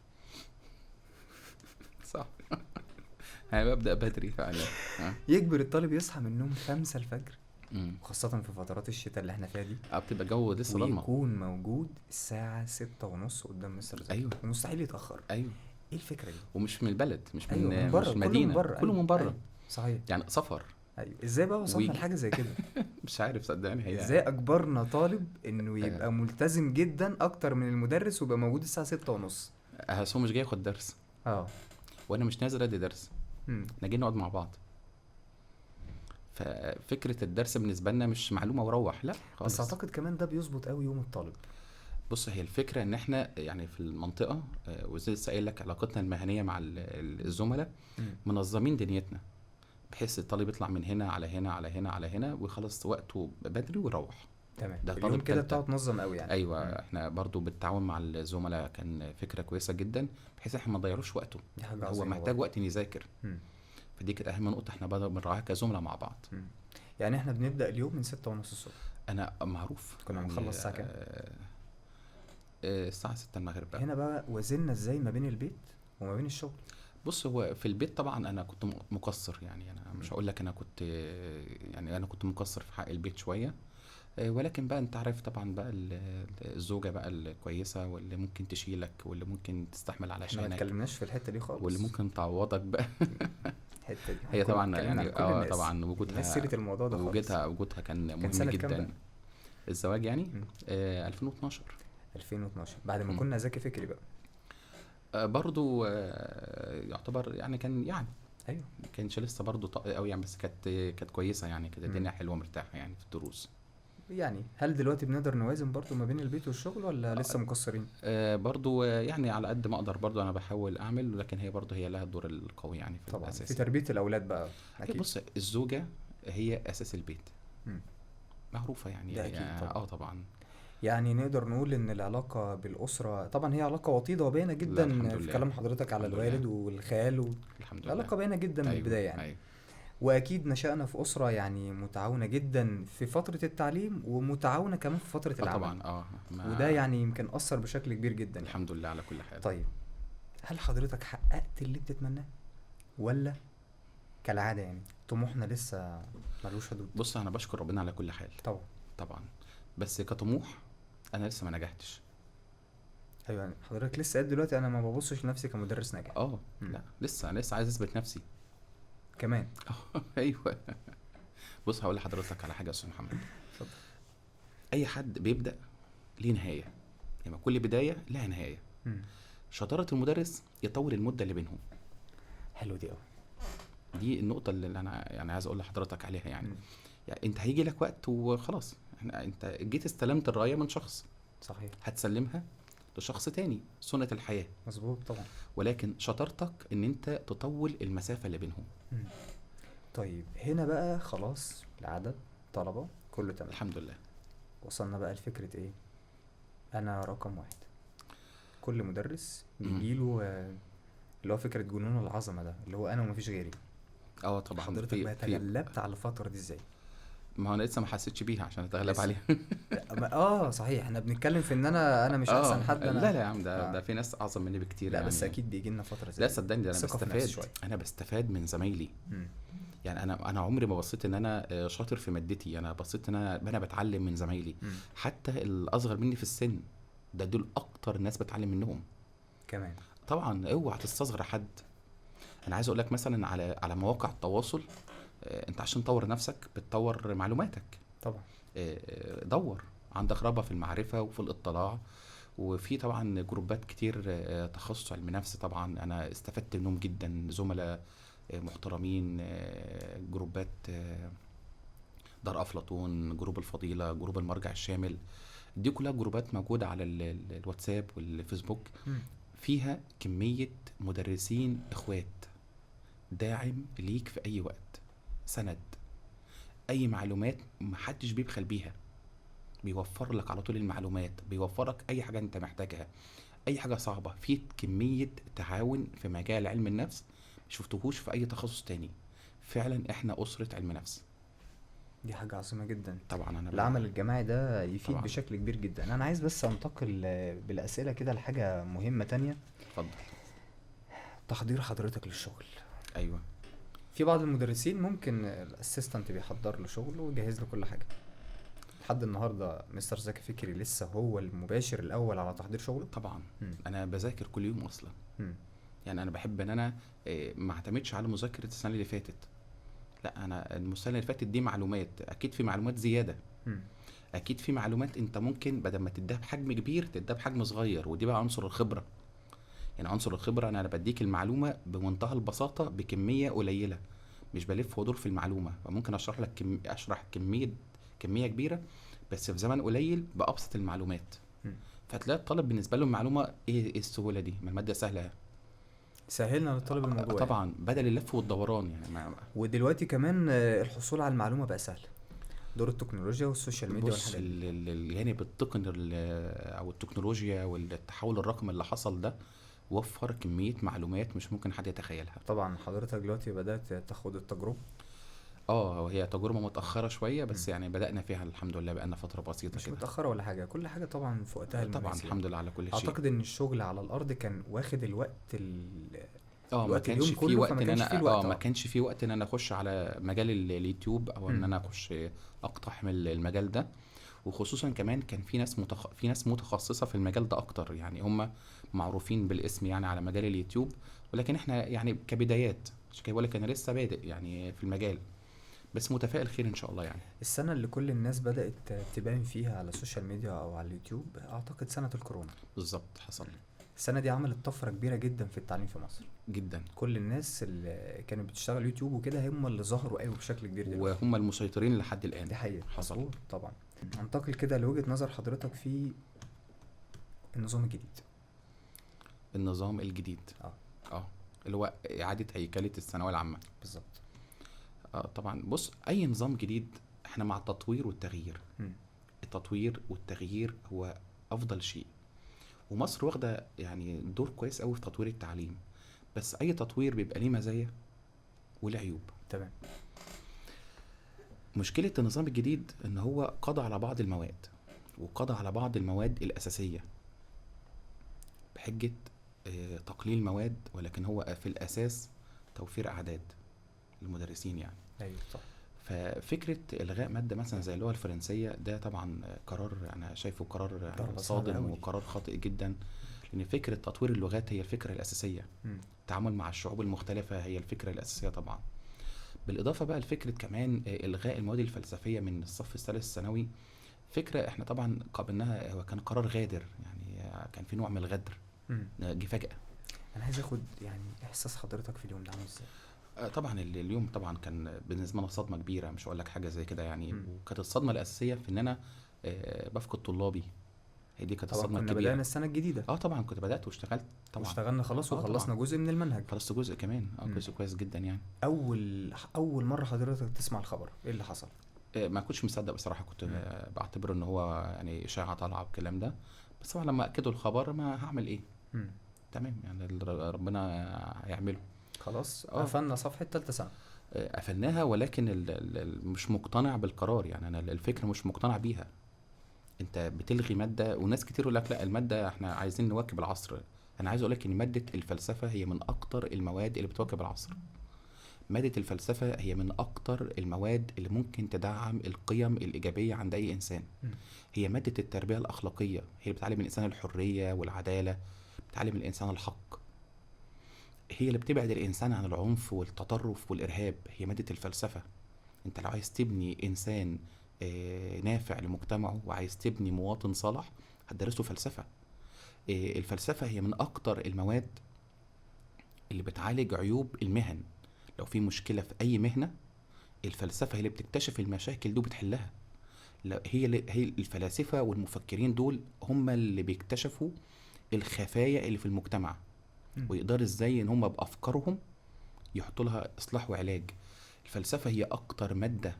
صح. انا ببدا بدري فعلا. يجبر الطالب يصحى من النوم 5 الفجر، خاصة في فترات الشتاء اللي احنا فيها دي، بتبقى جو لسه ضلمة، ويكون موجود الساعة 6:30 قدام مستر زكي. ايوه، ومستحيل يتاخر. ايوه، ايه الفكرة دي؟ ومش من البلد، مش من، أيوة، من بره، مش مدينة، كله من بره، كله من بره. أيوة. صحيح، يعني سفر. ايوه، ازاي بقى وصلنا لحاجة زي كده؟ مش عارف صدقني، هي ازاي اجبرنا طالب انه يبقى ملتزم جدا اكتر من المدرس ويبقى موجود الساعة 6:30؟ هو مش جاي ياخد درس، وانا مش نازل ادي درس، احنا جايين نقعد مع بعض. ففكره الدرس بالنسبة لنا مش معلومة وروح، لا خالص. بس اعتقد كمان ده بيظبط قوي يوم الطالب. بص، هي الفكرة ان احنا يعني في المنطقة، وزي لسه قايل لك علاقتنا المهنية مع الزملاء، منظمين دنيتنا بحيث الطالب يطلع من هنا على هنا على هنا على هنا ويخلص وقته بدري ويروح. تمام، ده اليوم كده بتاعه تنظم قوي يعني. ايوه. احنا برضو بالتعاون مع الزملاء كان فكرة كويسة جدا، بحيث احنا ما نضيعوش وقته، هو محتاج وقت يذاكر. فدي كانت اهم نقطة احنا بنراعيها كزملاء مع بعض. يعني احنا بنبدا اليوم من 6:30 الصبح. انا معروف كنا بنخلص الساعة كام؟ الساعة 6 المغرب بقى. هنا بقى وزننا ازاي ما بين البيت وما بين الشغل؟ بص، هو في البيت طبعا انا كنت مقصر، يعني انا مش هقول لك انا كنت، يعني انا كنت مقصر في حق البيت شوية، ولكن بقى انت عارف طبعا بقى الزوجة بقى الكويسة واللي ممكن تشيلك واللي ممكن تستحمل علشانك. احنا ما اتكلمناش في الحتة دي خالص، واللي ممكن تعوضك بقى الحتة دي هي طبعا يعني طبعا وجودها، سيره الموضوع ده خالص، وجودها كان مهم جدا. الزواج يعني 2012. 2012 بعد ما كنا زكي فكري بقى. برضو يعتبر يعني كان يعني ايوه، ما كانش لسه برضو طق قوي يعني، بس كانت كويسة يعني، كانت الدنيا حلوة مرتاحة يعني في الدروس. يعني هل دلوقتي بنقدر نوازن برضو ما بين البيت والشغل ولا لسه مقصرين؟ برضو يعني على قد ما اقدر برضو انا بحاول اعمل، لكن هي برضو هي لها الدور القوي يعني في طبعا الاساس في تربيه الاولاد بقى. اكيد. بص، الزوجة هي اساس البيت، معروفة يعني. ده أكيد طبعا. طبعا يعني نقدر نقول ان العلاقة بالاسرة طبعا هي علاقة وطيدة وباينه جدا في كلام حضرتك على الوالد والخال الحمد لله، علاقة باينة جدا من البداية يعني. أيوة. واكيد نشأنا في اسره يعني متعاونة جدا في فترة التعليم، ومتعاونه كمان في فترة العمل. طبعا وده يعني يمكن اثر بشكل كبير جدا يعني. الحمد لله على كل حال. طيب، هل حضرتك حققت اللي بتتمناه ولا كالعادة يعني طموحنا لسه ملوش حدود؟ بص، انا بشكر ربنا على كل حال طبعا طبعا، بس كطموح انا لسه ما نجحتش. ايوه، يعني حضرتك لسه قد دلوقتي انا ما ببصش لنفسي كمدرس ناجح. لا، لسه انا لسه عايز اثبت نفسي كمان. ايوه. بص، هقول لحضرتك على حاجة يا استاذ محمد. اتفضل. اي حد بيبدا ليه نهاية، يعني كل بداية لها نهاية. شطارة المدرس يطول المدة اللي بينهم. حلو دي قوي، دي النقطة اللي انا يعني عايز اقول لحضرتك عليها يعني. يعني انت هيجي لك وقت وخلاص، انت جيت استلمت الراية من شخص، صحيح، هتسلمها لشخص تاني، سنة الحياة. مظبوط طبعا. ولكن شطارتك ان انت تطول المسافة اللي بينهم. طيب، هنا بقى خلاص العدد طلبه كله تمام الحمد لله. وصلنا بقى لفكرة ايه؟ انا رقم واحد. كل مدرس بيجيله اللي هو فكرة جنون العظمة ده، اللي هو انا ومفيش غيري. طبعا. حضرتك بقى تغلبت على الفترة دي ازاي؟ ما هو انا لسه ما حسيتش بيها عشان اتغلب عليها. صحيح، احنا بنتكلم في ان انا مش احسن حد. انا لا يا عم، ده في ناس اعظم مني بكتير. لا يعني. بس اكيد بيجي لنا فترة زي لا صدقني، ده انا بستفاد، انا بستفاد من زمايلي. يعني انا عمري ما بصيت ان انا شاطر في مادتي، انا بصيت ان انا بتعلم من زمايلي. حتى الاصغر مني في السن ده، دول اكتر ناس بتعلم منهم كمان. طبعا اوعى تستصغر حد. انا عايز اقول لك مثلا على مواقع التواصل، انت عشان تطور نفسك بتطور معلوماتك طبعا. دور، عندك رغبة في المعرفة وفي الاطلاع، وفي طبعا جروبات كتير تخصص علم نفس. طبعا انا استفدت منهم جدا، زملاء محترمين، جروبات دار افلاطون، جروب الفضيلة، جروب المرجع الشامل، دي كلها جروبات موجودة على الواتساب والفيسبوك. فيها كمية مدرسين اخوات، داعم ليك في اي وقت، سند. اي معلومات محدش بيبخل بيها، بيوفر لك على طول المعلومات، بيوفر لك اي حاجة انت محتاجها، اي حاجة صعبة. في كمية تعاون في مجال علم النفس ما شفتهوش في اي تخصص تاني. فعلا احنا اسره علم نفس. دي حاجة عظيمة جدا. طبعا انا العمل الجماعي ده يفيد طبعا بشكل كبير جدا. انا عايز بس انتقل بالاسئلة كده لحاجة مهمة تانية. اتفضل. تحضير حضرتك للشغل. ايوه، في بعض المدرسين ممكن ال assistant بيحضر له شغله ويجهز له كل حاجة. لحد النهارده مستر زكي فكري لسه هو المباشر الاول على تحضير شغله؟ طبعا. انا بذاكر كل يوم اصلا. يعني انا بحب ان انا ما اعتمدش على مذاكرة السنة اللي فاتت، لا انا السنة اللي فاتت دي معلومات، اكيد في معلومات زيادة، اكيد في معلومات انت ممكن بدل ما تديها بحجم كبير تديها بحجم صغير، ودي بقى عنصر الخبرة. يعني عنصر الخبرة انا بديك المعلومة بمنتهى البساطة بكمية قليله، مش بلف وادور في المعلومة. فممكن اشرح لك اشرح كمية كبيرة بس في زمن قليل بابسط المعلومات. فتلاقي الطالب بالنسبة له المعلومة ايه السهولة دي، ما المادة سهلة، سهلنا للطالب الموضوع طبعا يعني. بدل اللف والدوران يعني. ودلوقتي كمان الحصول على المعلومة بقى سهل، دور التكنولوجيا وال social media والحاجات دي. الجانب التقني او التكنولوجيا والتحول الرقمي اللي حصل ده وفر كمية معلومات مش ممكن حد يتخيلها. طبعا حضرتك دلوقتي بدات تاخد التجربة. هي تجربه متاخرة شوية بس يعني بدانا فيها الحمد لله، بقالنا فترة بسيطة مش كده. متاخرة ولا حاجة، كل حاجة طبعا في وقتها طبعا الحمد لله على كل شيء. اعتقد ان الشغل على الارض كان واخد الوقت ما كانش في وقت ان انا ما كانش في وقت ان انا اخش على مجال اليوتيوب او ان انا اخش اقتحم المجال ده. وخصوصا كمان كان في ناس في ناس متخصصة في المجال ده اكتر، يعني هم معروفين بالاسم يعني على مجال اليوتيوب، ولكن احنا يعني كبدايات، عشان كده بقول لك انا لسه بادئ يعني في المجال، بس متفائل خير ان شاء الله. يعني السنة اللي كل الناس بدات تبان فيها على ال social media او على اليوتيوب اعتقد سنة الكورونا. بالظبط، حصل. السنة دي عملت طفرة كبيرة جدا في التعليم في مصر جدا. كل الناس اللي كانوا بتشتغل يوتيوب وكده هم اللي ظهروا قوي بشكل كبير دلوقتي، وهم المسيطرين لحد الان. دي حقيقة حصل طبعا. انتقل كده لوجهه نظر حضرتك في النظام الجديد. النظام الجديد اللي هو اعاده هيكله الثانوية العامة. بالظبط. طبعا بص، اي نظام جديد احنا مع التطوير والتغيير. التطوير والتغيير هو افضل شيء، ومصر واخده يعني دور كويس قوي في تطوير التعليم، بس اي تطوير بيبقى ليه مزايا وله عيوب. تمام. مشكلة النظام الجديد ان هو قضى على بعض المواد، وقضى على بعض المواد الاساسية بحجة تقليل مواد، ولكن هو في الاساس توفير اعداد المدرسين يعني. ايوه صح. ففكره الغاء مادة مثلا زي اللغة الفرنسية ده طبعا قرار انا شايفه قرار صادم وقرار خاطئ جدا، لان فكرة تطوير اللغات هي الفكرة الاساسية. التعامل مع الشعوب المختلفة هي الفكرة الاساسية طبعا. بالاضافة بقى لفكرة كمان الغاء المواد الفلسفية من الصف الثالث الثانوي، فكرة احنا طبعا قابلناها، هو كان قرار غادر يعني، كان في نوع من الغدر جه فجاة. انا عايز اخد يعني احساس حضرتك في اليوم ده عامل ازاي؟ طبعا اليوم طبعا كان بالنسبة لنا صدمة كبيرة، مش هقول لك حاجة زي كده يعني. وكانت الصدمة الاساسية في ان انا بفقد طلابي، هي دي كانت الصدمة الكبيرة. بدأنا السنة الجديدة. طبعا كنت بدات واشتغلت طبعا، واشتغلنا خلاص وخلصنا جزء من المنهج، خلصت جزء كمان جزء كويس جدا يعني. اول مرة حضرتك تسمع الخبر ايه اللي حصل؟ ما كنتش مصدق بصراحة، كنت بعتبره ان هو يعني اشاعة طالعه والكلام ده، بس طبعا لما اكدوا الخبر ما هعمل ايه؟ تمام يعني ربنا هيعمله. خلاص قفلنا صفحة ثالثة سنة، قفلناها، ولكن مش مقتنع بالقرار يعني. انا الفكرة مش مقتنع بيها. انت بتلغي مادة، وناس كتير يقول لك لا المادة احنا عايزين نواكب العصر. انا عايز اقول لك ان مادة الفلسفة هي من اكتر المواد اللي بتواكب العصر. مادة الفلسفة هي من اكتر المواد اللي ممكن تدعم القيم الايجابية عند اي انسان. هي مادة التربية الاخلاقية، هي اللي بتعلم الانسان الحرية والعدالة، بتعلم الانسان الحق، هي اللي بتبعد الإنسان عن العنف والتطرف والإرهاب. هي مادة الفلسفة. أنت لو عايز تبني إنسان نافع لمجتمعه وعايز تبني مواطن صالح هتدرسه فلسفة. الفلسفة هي من أكتر المواد اللي بتعالج عيوب المهن. لو في مشكلة في أي مهنة، الفلسفة هي اللي بتكتشف المشاكل دي وبتحلها. هي الفلاسفة والمفكرين دول هم اللي بيكتشفوا الخفايا اللي في المجتمع، ويقدر ازاي ان هم بافكارهم يحطوا لها اصلاح وعلاج. الفلسفة هي اكتر مادة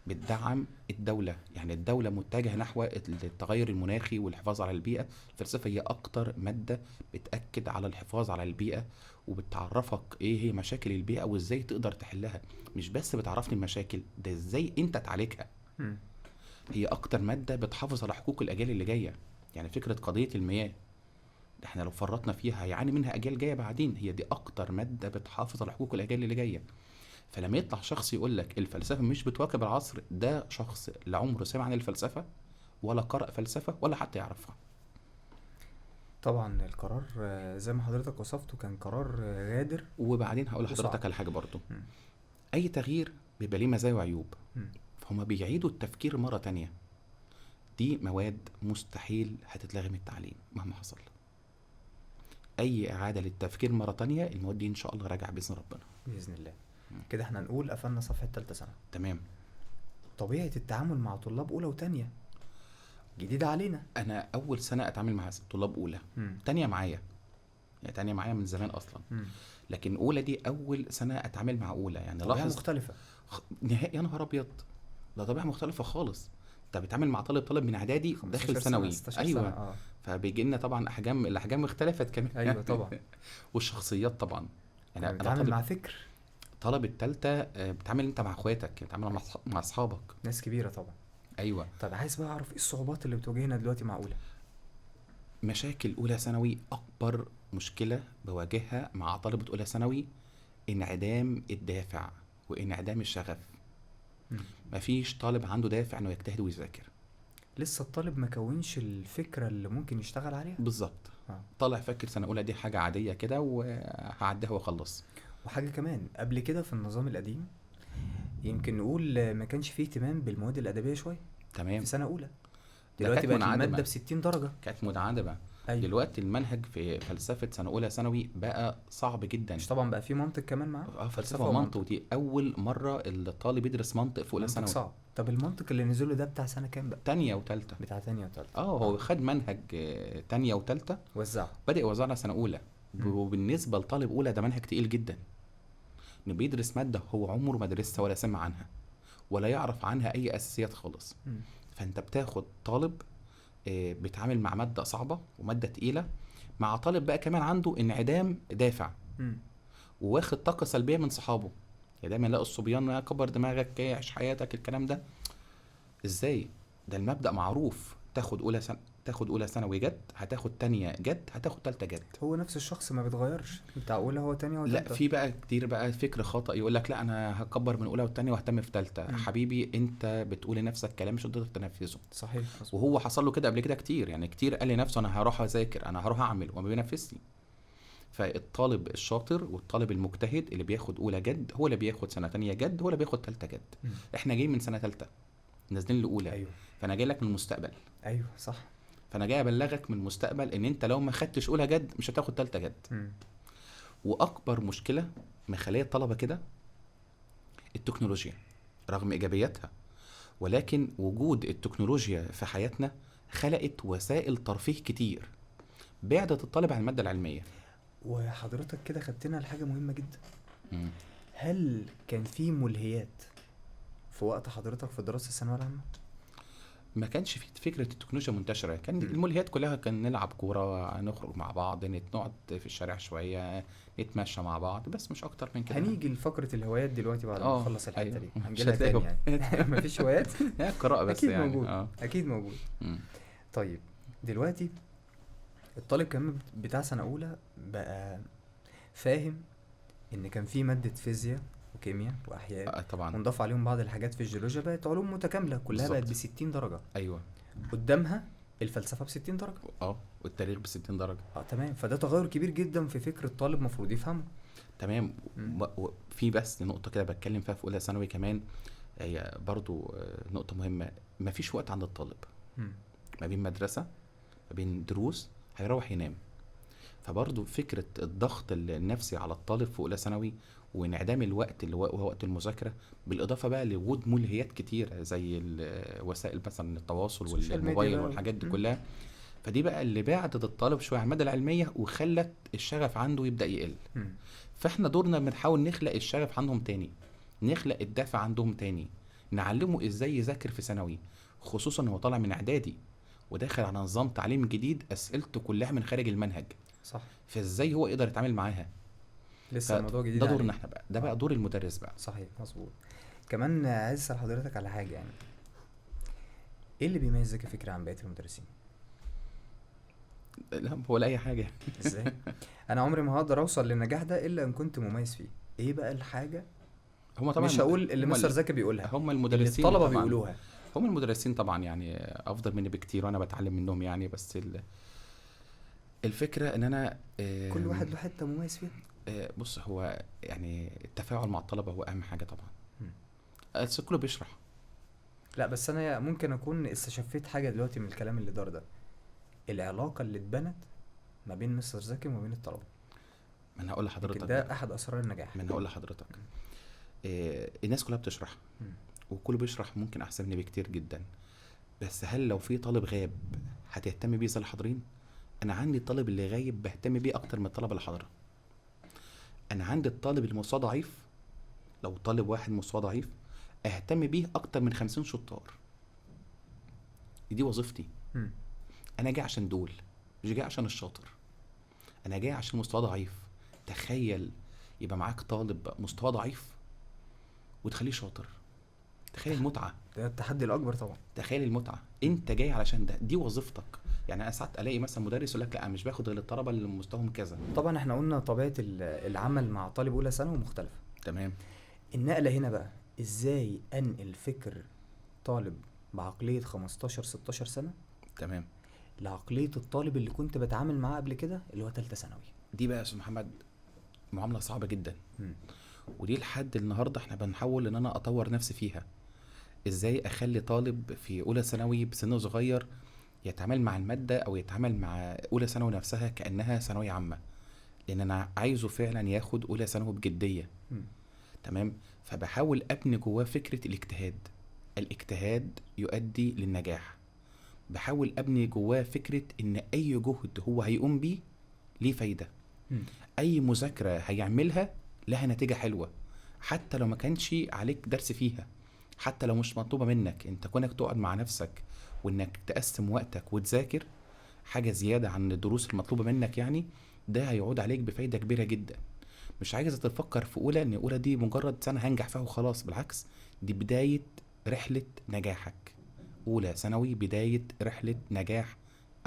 بتدعم الدولة، يعني الدولة متجهة نحو التغير المناخي والحفاظ على البيئة. الفلسفة هي اكتر مادة بتاكد على الحفاظ على البيئة، وبتعرفك ايه هي مشاكل البيئة وازاي تقدر تحلها. مش بس بتعرفني المشاكل، ده ازاي انت تعالجها. هي اكتر مادة بتحافظ على حقوق الاجيال اللي جاية. يعني فكرة قضية المياه، احنا لو فرطنا فيها هيعاني منها اجيال جاية بعدين. هي دي اكتر مادة بتحافظ على حقوق الاجيال اللي جاية. فلما يطلع شخص يقول لك الفلسفة مش بتواكب العصر، ده شخص لا عمره سمع عن الفلسفة ولا قرأ فلسفة ولا حتى يعرفها. طبعا القرار زي ما حضرتك وصفته كان قرار غادر. وبعدين هقول لحضرتك على حاجة برضو. اي تغيير بيبقى ليه مزايا وعيوب، فهم بيعيدوا التفكير مرة تانية. دي مواد مستحيل هتتلغي من التعليم مهما حصل. اي اعاده للتفكير مرة تانية، المواد دي ان شاء الله راجعه باذن ربنا. باذن الله. كده احنا نقول قفلنا صفحة ثالثة سنة. تمام. طبيعة التعامل مع طلاب اولى وتانية جديدة علينا. انا اول سنة اتعامل مع طلاب اولى، تانية معايا، يعني تانية معايا من زمان اصلا. لكن اولى دي اول سنة اتعامل مع اولى، يعني طبيعة مختلفة نهائي. يا نهار ابيض، ده طبيعة مختلفة خالص. انت بتتعامل مع طالب من اعدادي داخل ثانوي. ايوه سنة. فبيجي لنا طبعا الاحجام اختلفت كمان. ايوه طبعا. والشخصيات طبعا، يعني انا بتعامل مع فكر طلب الثالثة، بتعامل انت مع اخواتك، بتعامل مع اصحابك، ناس كبيرة طبعا. ايوه. طب عايز بقى اعرف ايه الصعوبات اللي بتواجهنا دلوقتي مع اولى؟ مشاكل اولى ثانوي، اكبر مشكلة بواجهها مع طالبه اولى ثانوي انعدام الدافع وانعدام الشغف. مفيش طالب عنده دافع انه يجتهد ويذاكر. لسه الطالب ما كونش الفكرة اللي ممكن يشتغل عليها. بالظبط. طالع فاكر سنة اولى دي حاجة عادية كده وهعديها واخلص. وحاجه كمان قبل كده في النظام القديم يمكن نقول ما كانش فيه اهتمام بالمواد الادبية شوية. تمام. في سنة اولى دلوقتي بقت المادة ب 60 درجه، كانت منعدمة. أيوة. دلوقتي المنهج في فلسفة سنة اولى ثانوي بقى صعب جدا. مش طبعا بقى في منطق كمان معاه. فلسفة ومنطق، ودي اول مرة الطالب يدرس منطق في اولى ثانوي. صعب. طب المنطق اللي نزله ده بتاع سنة كام بقى؟ تانية وتالتة. بتاع تانية وتالتة. هو خد منهج تانية وتالتة وزعه، بدأ يوزعنا سنة اولى. وبالنسبة لطالب اولى ده منهج تقيل جدا، انه بيدرس مادة هو عمره ما درسها ولا سمع عنها ولا يعرف عنها اي اساسيات خالص. فانت بتاخد طالب بيتعامل مع مادة صعبة ومادة تقيلة، مع طالب بقى كمان عنده انعدام دافع وواخد طاقة سلبية من صحابه. يعني دايما لا الصبيان كبر دماغك، عيش حياتك، الكلام ده ازاي؟ ده المبدا معروف، تاخد اولى سنة، تاخد اولى ثانوي جد، هتاخد تانية جد، هتاخد تالتة جد. هو نفس الشخص ما بيتغيرش، بتاع اولى هو تانية هو تالتة. لا في بقى كتير بقى فكر خطأ يقول لك لا انا هكبر من اولى والتانية واهتم في تالتة. حبيبي انت بتقول لنفسك كلام مش هتقدر تنفذه. صحيح. وهو حصل له كده قبل كده كتير، يعني كتير قال لنفسه انا هروح اذاكر، انا هروح اعمل، وما بينفذش. فالطالب الشاطر والطالب المجتهد اللي بياخد اولى جد هو اللي بياخد سنة تانية جد، هو اللي بياخد تالتة جد. احنا جايين من سنة تالتة نازلين لاولى. أيوه. فانا جاي لك من المستقبل. ايوه صح. فانا جاي ابلغك من المستقبل ان انت لو ما خدتش اولى جد مش هتاخد تالتة جد. واكبر مشكلة مخليه الطلبة كده التكنولوجيا، رغم ايجابياتها، ولكن وجود التكنولوجيا في حياتنا خلقت وسائل ترفيه كتير بعدت الطالب عن المادة العلمية. وحضرتك كده خدتنا لحاجة مهمة جدا. هل كان في ملهيات في وقت حضرتك في دراسة الثانوية العامة؟ ما كانش في فكرة التكنولوجيا منتشرة. كان الملهيات كلها كان نلعب كورة، نخرج مع بعض، نقعد في الشارع شوية، نتمشى مع بعض، بس مش اكتر من كده. هنيجي لفقره الهوايات دلوقتي بعد ما نخلص الحتة. أيوة. دي هنجيلها تاني يعني. مفيش هوايات؟ القراءة بس. اكيد يعني موجود. اكيد موجود. طيب دلوقتي الطالب كمان بتاع سنة اولى بقى فاهم ان كان في مادة فيزياء وكيمياء واحياء طبعا، ونضاف عليهم بعض الحاجات في الجيولوجيا، بقت علوم متكاملة كلها. بالزبط. بقت ب 60 درجه. ايوه. قدامها الفلسفة ب 60 درجه. والتاريخ ب 60 درجه. تمام. فده تغير كبير جدا في فكر الطالب مفروض يفهمه. تمام. في بس نقطة كده بتكلم فيها في اولى ثانوي كمان، هي برضو نقطة مهمة. مفيش وقت عند الطالب. ما بين مدرسه، ما بين دروس، هيروح ينام. فبرضو فكرة الضغط النفسي على الطالب في اولى ثانوي وانعدام الوقت اللي هو وقت المذاكرة، بالاضافة بقى لوجود ملهيات كتير زي وسائل مثلا التواصل والموبايل والحاجات دي كلها. فدي بقى اللي بعدت الطالب شوية عن المادة العلمية وخلت الشغف عنده يبدا يقل. فاحنا دورنا بنحاول نخلق الشغف عندهم تاني، نخلق الدافع عندهم تاني، نعلمه ازاي يذاكر في ثانوي، خصوصا هو طالع من اعدادي وداخل على نظام تعليم جديد اسئلته كلها من خارج المنهج. صح. فازاي هو يقدر يتعامل معاها؟ لسه الموضوع جديد. ده دورنا احنا بقى، ده بقى دور المدرس بقى. صحيح، مظبوط. كمان عايز اسال حضرتك على حاجة، يعني ايه اللي بيميز زكي فكري عن بقية المدرسين؟ لا ولا اي حاجة. ازاي؟ انا عمري ما هقدر اوصل للنجاح ده الا ان كنت مميز فيه. ايه بقى الحاجة؟ هما طبعا مش هقول اللي مستر زكي بيقولها، هم المدرسين الطلبة بيقولوها. هم المدرسين طبعا يعني افضل مني بكتير، وانا بتعلم منهم يعني. بس الفكرة ان انا كل واحد له حتة مميز فيها. بص، هو يعني التفاعل مع الطلبة هو اهم حاجة طبعا. بس كله بيشرح. لا بس انا ممكن اكون استشفيت حاجة دلوقتي من الكلام اللي دار ده، العلاقة اللي اتبنت ما بين مستر زكي وما بين الطلبة. ما انا هقول لحضرتك ده احد اسرار النجاح. ما انا هقول لحضرتك الناس كلها بتشرح، وكله بيشرح ممكن احسن مني بكتير جدا، بس هل لو في طالب غاب هتهتم بيه زي الحاضرين؟ انا عندي الطالب اللي غايب بهتم بيه اكتر من الطلبة اللي حاضره. انا عندي الطالب اللي مستواه ضعيف، لو طالب واحد مستواه ضعيف اهتم بيه اكتر من 50 شطار. دي وظيفتي. انا جاي عشان دول، مش جاي عشان الشاطر. انا جاي عشان مستواه ضعيف. تخيل يبقى معاك طالب مستواه ضعيف وتخليه شاطر، تخيل المتعة. ده التحدي الاكبر طبعا. تخيل المتعة، انت جاي علشان ده، دي وظيفتك. يعني انا ساعات الاقي مثلا مدرس يقول لك لا مش باخد غير الطلبة اللي مستواهم كذا. طبعا احنا قلنا طبيعة العمل مع طالب اولى ثانوي مختلفة. تمام. النقلة هنا بقى ازاي انقل فكر طالب بعقلية 15 16 سنة، تمام، لعقليه الطالب اللي كنت بتعامل معاه قبل كده اللي هو ثالثة ثانوي. دي بقى يا استاذ محمد معاملة صعبة جدا. ودي لحد النهارده احنا بنحاول ان انا اطور نفسي فيها. ازاي اخلي طالب في اولى ثانوي بسن صغير يتعامل مع المادة او يتعامل مع اولى ثانوي نفسها كانها ثانوية عامة، لان انا عايزه فعلا ياخد اولى ثانوي بجدية. تمام. فبحاول ابني جواه فكرة الاجتهاد. الاجتهاد يؤدي للنجاح. بحاول ابني جواه فكرة ان اي جهد هو هيقوم بيه ليه فايده. اي مذاكرة هيعملها لها نتيجة حلوة، حتى لو ما كانش عليك درس فيها، حتى لو مش مطلوبه منك. انت كونك تقعد مع نفسك وانك تقسم وقتك وتذاكر حاجة زيادة عن الدروس المطلوبة منك، يعني ده هيعود عليك بفايده كبيرة جدا. مش عايز تفكر في اولى ان اولى دي مجرد سنة هنجح فيها وخلاص، بالعكس دي بداية رحله نجاحك. اولى ثانوي بداية رحله نجاح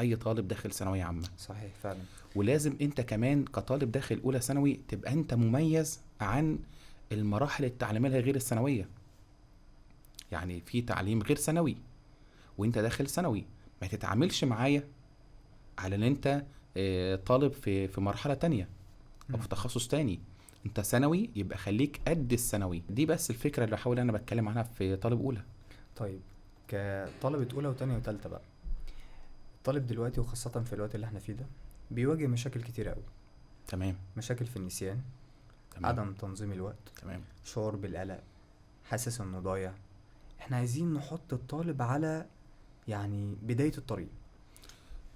اي طالب داخل ثانوية عامة. صحيح فعلا. ولازم انت كمان كطالب داخل اولى ثانوي تبقى انت مميز عن المراحل التعليمية غير الثانوية. يعني في تعليم غير ثانوي وانت داخل ثانوي، ما تتعاملش معايا على ان انت طالب في مرحلة تانية او في تخصص تاني. انت ثانوي يبقى خليك قد الثانوي. دي بس الفكرة اللي بحاول انا بتكلم عنها في طالب اولى. طيب كطالبه اولى وتانية وتالتة بقى، الطالب دلوقتي وخاصة في الوقت اللي احنا فيه ده بيواجه مشاكل كتير قوي. تمام. مشاكل في النسيان، تمام. عدم تنظيم الوقت، تمام. شعور بالقلق، حاسس انه ضايع. احنا عايزين نحط الطالب على يعني بداية الطريق.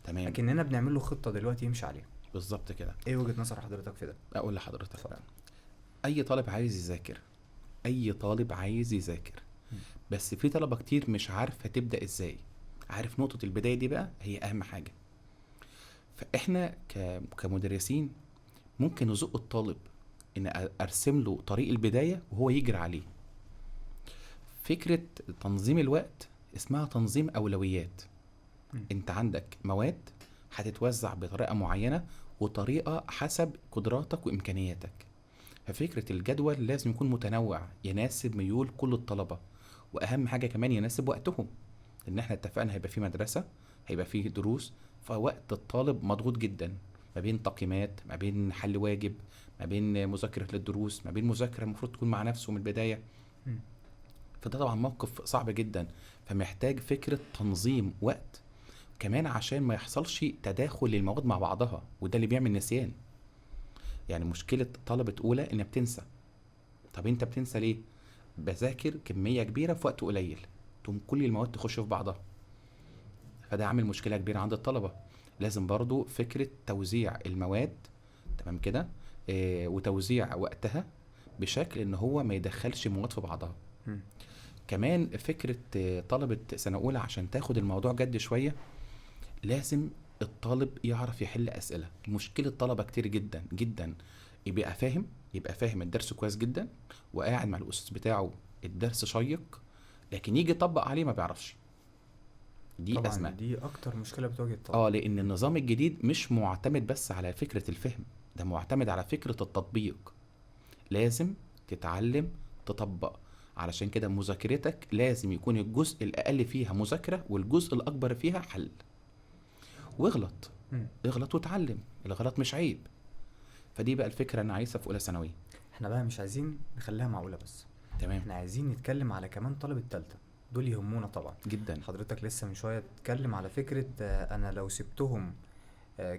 تمام. لكننا بنعمل له خطة دلوقتي يمشي عليها. بالظبط كده. ايه وجهة نظر حضرتك في ده؟ اقول لحضرتك بقى. اي طالب عايز يذاكر، اي طالب عايز يذاكر، بس في طلبة كتير مش عارفة تبدأ ازاي. عارف نقطة البداية دي بقى هي اهم حاجة. فاحنا كمدرسين ممكن نزق الطالب ان ارسم له طريق البداية وهو يجري عليه. فكرة تنظيم الوقت اسمها تنظيم أولويات. انت عندك مواد هتتوزع بطريقة معينة وطريقة حسب قدراتك وإمكانياتك. ففكرة الجدول لازم يكون متنوع يناسب ميول كل الطلبة، وأهم حاجة كمان يناسب وقتهم، لأن احنا اتفقنا هيبقى في مدرسة، هيبقى فيه دروس، فوقت الطالب مضغوط جدا ما بين تقييمات، ما بين حل واجب، ما بين مذاكرة للدروس، ما بين مذاكرة المفروض تكون مع نفسه من البداية. فده طبعا موقف صعب جدا، فمحتاج فكرة تنظيم وقت كمان عشان ما يحصلش تداخل للمواد مع بعضها، وده اللي بيعمل نسيان. يعني مشكلة طلبة أولى إنها بتنسى. طب أنت بتنسى ليه؟ بذاكر كمية كبيرة في وقت قليل، تقوم كل المواد تخش في بعضها، فده عامل مشكلة كبيرة عند الطلبة. لازم برضو فكرة توزيع المواد، تمام كده، وتوزيع وقتها بشكل إن هو ما يدخلش مواد في بعضها. كمان فكرة طلبه سنة اولى عشان تاخد الموضوع جد شوية، لازم الطالب يعرف يحل اسئلة. مشكلة الطلبة كتير جدا جدا، يبقى فاهم الدرس كويس جدا وقاعد مع الاستاذ بتاعه الدرس شيق، لكن يجي يطبق عليه ما بيعرفش. دي طبعا ازمة، دي اكتر مشكلة بتواجه الطالب. لان النظام الجديد مش معتمد بس على فكرة الفهم، ده معتمد على فكرة التطبيق. لازم تتعلم تطبق، علشان كده مذاكرتك لازم يكون الجزء الاقل فيها مذاكرة والجزء الاكبر فيها حل. واغلط، اغلط وتعلم، الغلط مش عيب. فدي بقى الفكرة انا عايزها في اولى ثانوي. احنا بقى مش عايزين نخليها معقولة بس، تمام، احنا عايزين نتكلم على كمان طالب الثالثة، دول يهمونا طبعا جدا. حضرتك لسه من شوية تتكلم على فكرة انا لو سبتهم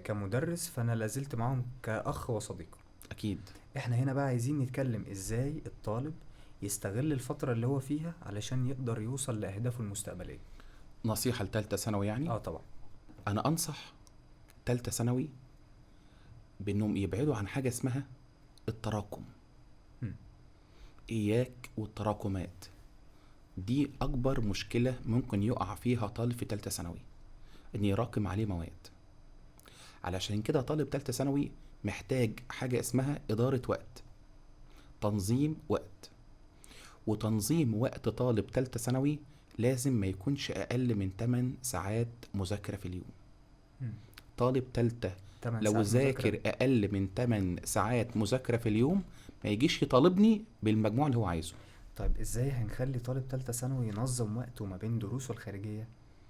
كمدرس فانا لازلت معاهم كاخ وصديق. اكيد. احنا هنا بقى عايزين نتكلم ازاي الطالب يستغل الفترة اللي هو فيها علشان يقدر يوصل لاهدافه المستقبلية. نصيحة لثالثه ثانوي يعني؟ طبعا. انا انصح ثالثة ثانوي بانهم يبعدوا عن حاجة اسمها التراكم. اياك والتراكمات، دي اكبر مشكلة ممكن يقع فيها طالب في ثالثة ثانوي، ان يراكم عليه مواد. علشان كده طالب ثالثة ثانوي محتاج حاجة اسمها ادارة وقت، تنظيم وقت. وتنظيم وقت طالب ثالثة ثانوي لازم ما يكونش اقل من 8 ساعات مذاكرة في اليوم. طالب ثالثة لو ذاكر اقل من 8 ساعات مذاكرة في اليوم ما يجيش يطالبني بالمجموع اللي هو عايزه. طيب ازاي هنخلي طالب ثالثة ثانوي ينظم وقته ما بين دروسه الخارجية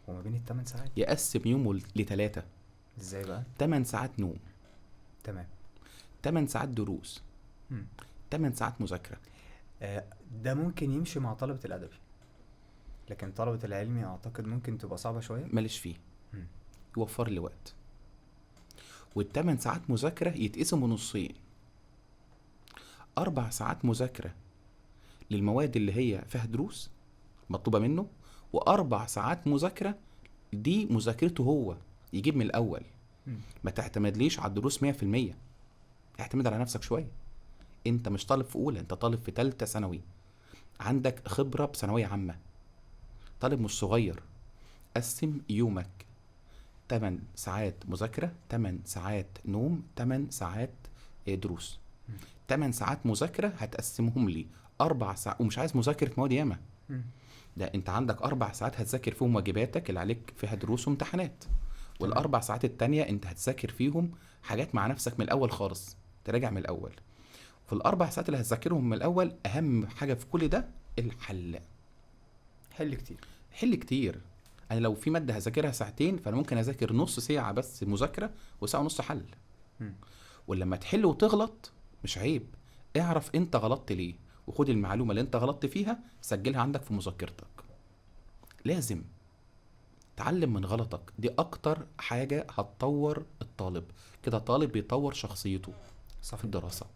وما بين 8 ساعات؟ يقسم يومه ل3. ازاي بقى؟ 8 ساعات نوم، تمام، 8 ساعات دروس، 8 ساعات مذاكرة. ده ممكن يمشي مع طلبه الادبي، لكن طلبه العلمي اعتقد ممكن تبقى صعبة شوية. ماليش فيه. يوفر لي وقت. وال8 ساعات مذاكرة يتقسموا نصين، 4 ساعات مذاكرة للمواد اللي هي فيها دروس مطلوبه منه، و4 ساعات مذاكرة دي مذاكرته هو، يجيب من الاول. ما تعتمدليش على الدروس 100%، اعتمد على نفسك شوية. انت مش طالب في اولى، انت طالب في ثالثة ثانوي، عندك خبره بثانويه عامة، طالب مش صغير. قسم يومك 8 ساعات مذاكرة، 8 ساعات نوم، 8 ساعات دروس. 8 ساعات مذاكرة هتقسمهم لي 4 ساعات، ومش عايز مذاكرة مواد ياما، ده انت عندك 4 ساعات هتذاكر فيهم واجباتك اللي عليك فيها دروس وامتحانات، وال4 ساعات التانية انت هتذاكر فيهم حاجات مع نفسك من الاول خالص، تراجع من الاول. في ال4 ساعات اللي هتذاكرهم من الاول، اهم حاجة في كل ده الحل. حل كتير، حل كتير. انا لو في مادة هذاكرها ساعتين، فانا ممكن اذاكر نص ساعة بس مذاكرة وساعة ونص حل. ولما تحل وتغلط مش عيب، اعرف انت غلطت ليه، وخد المعلومة اللي انت غلطت فيها سجلها عندك في مذاكرتك. لازم تعلم من غلطك، دي اكتر حاجة هتطور الطالب. كده طالب بيطور شخصيته في الدراسة.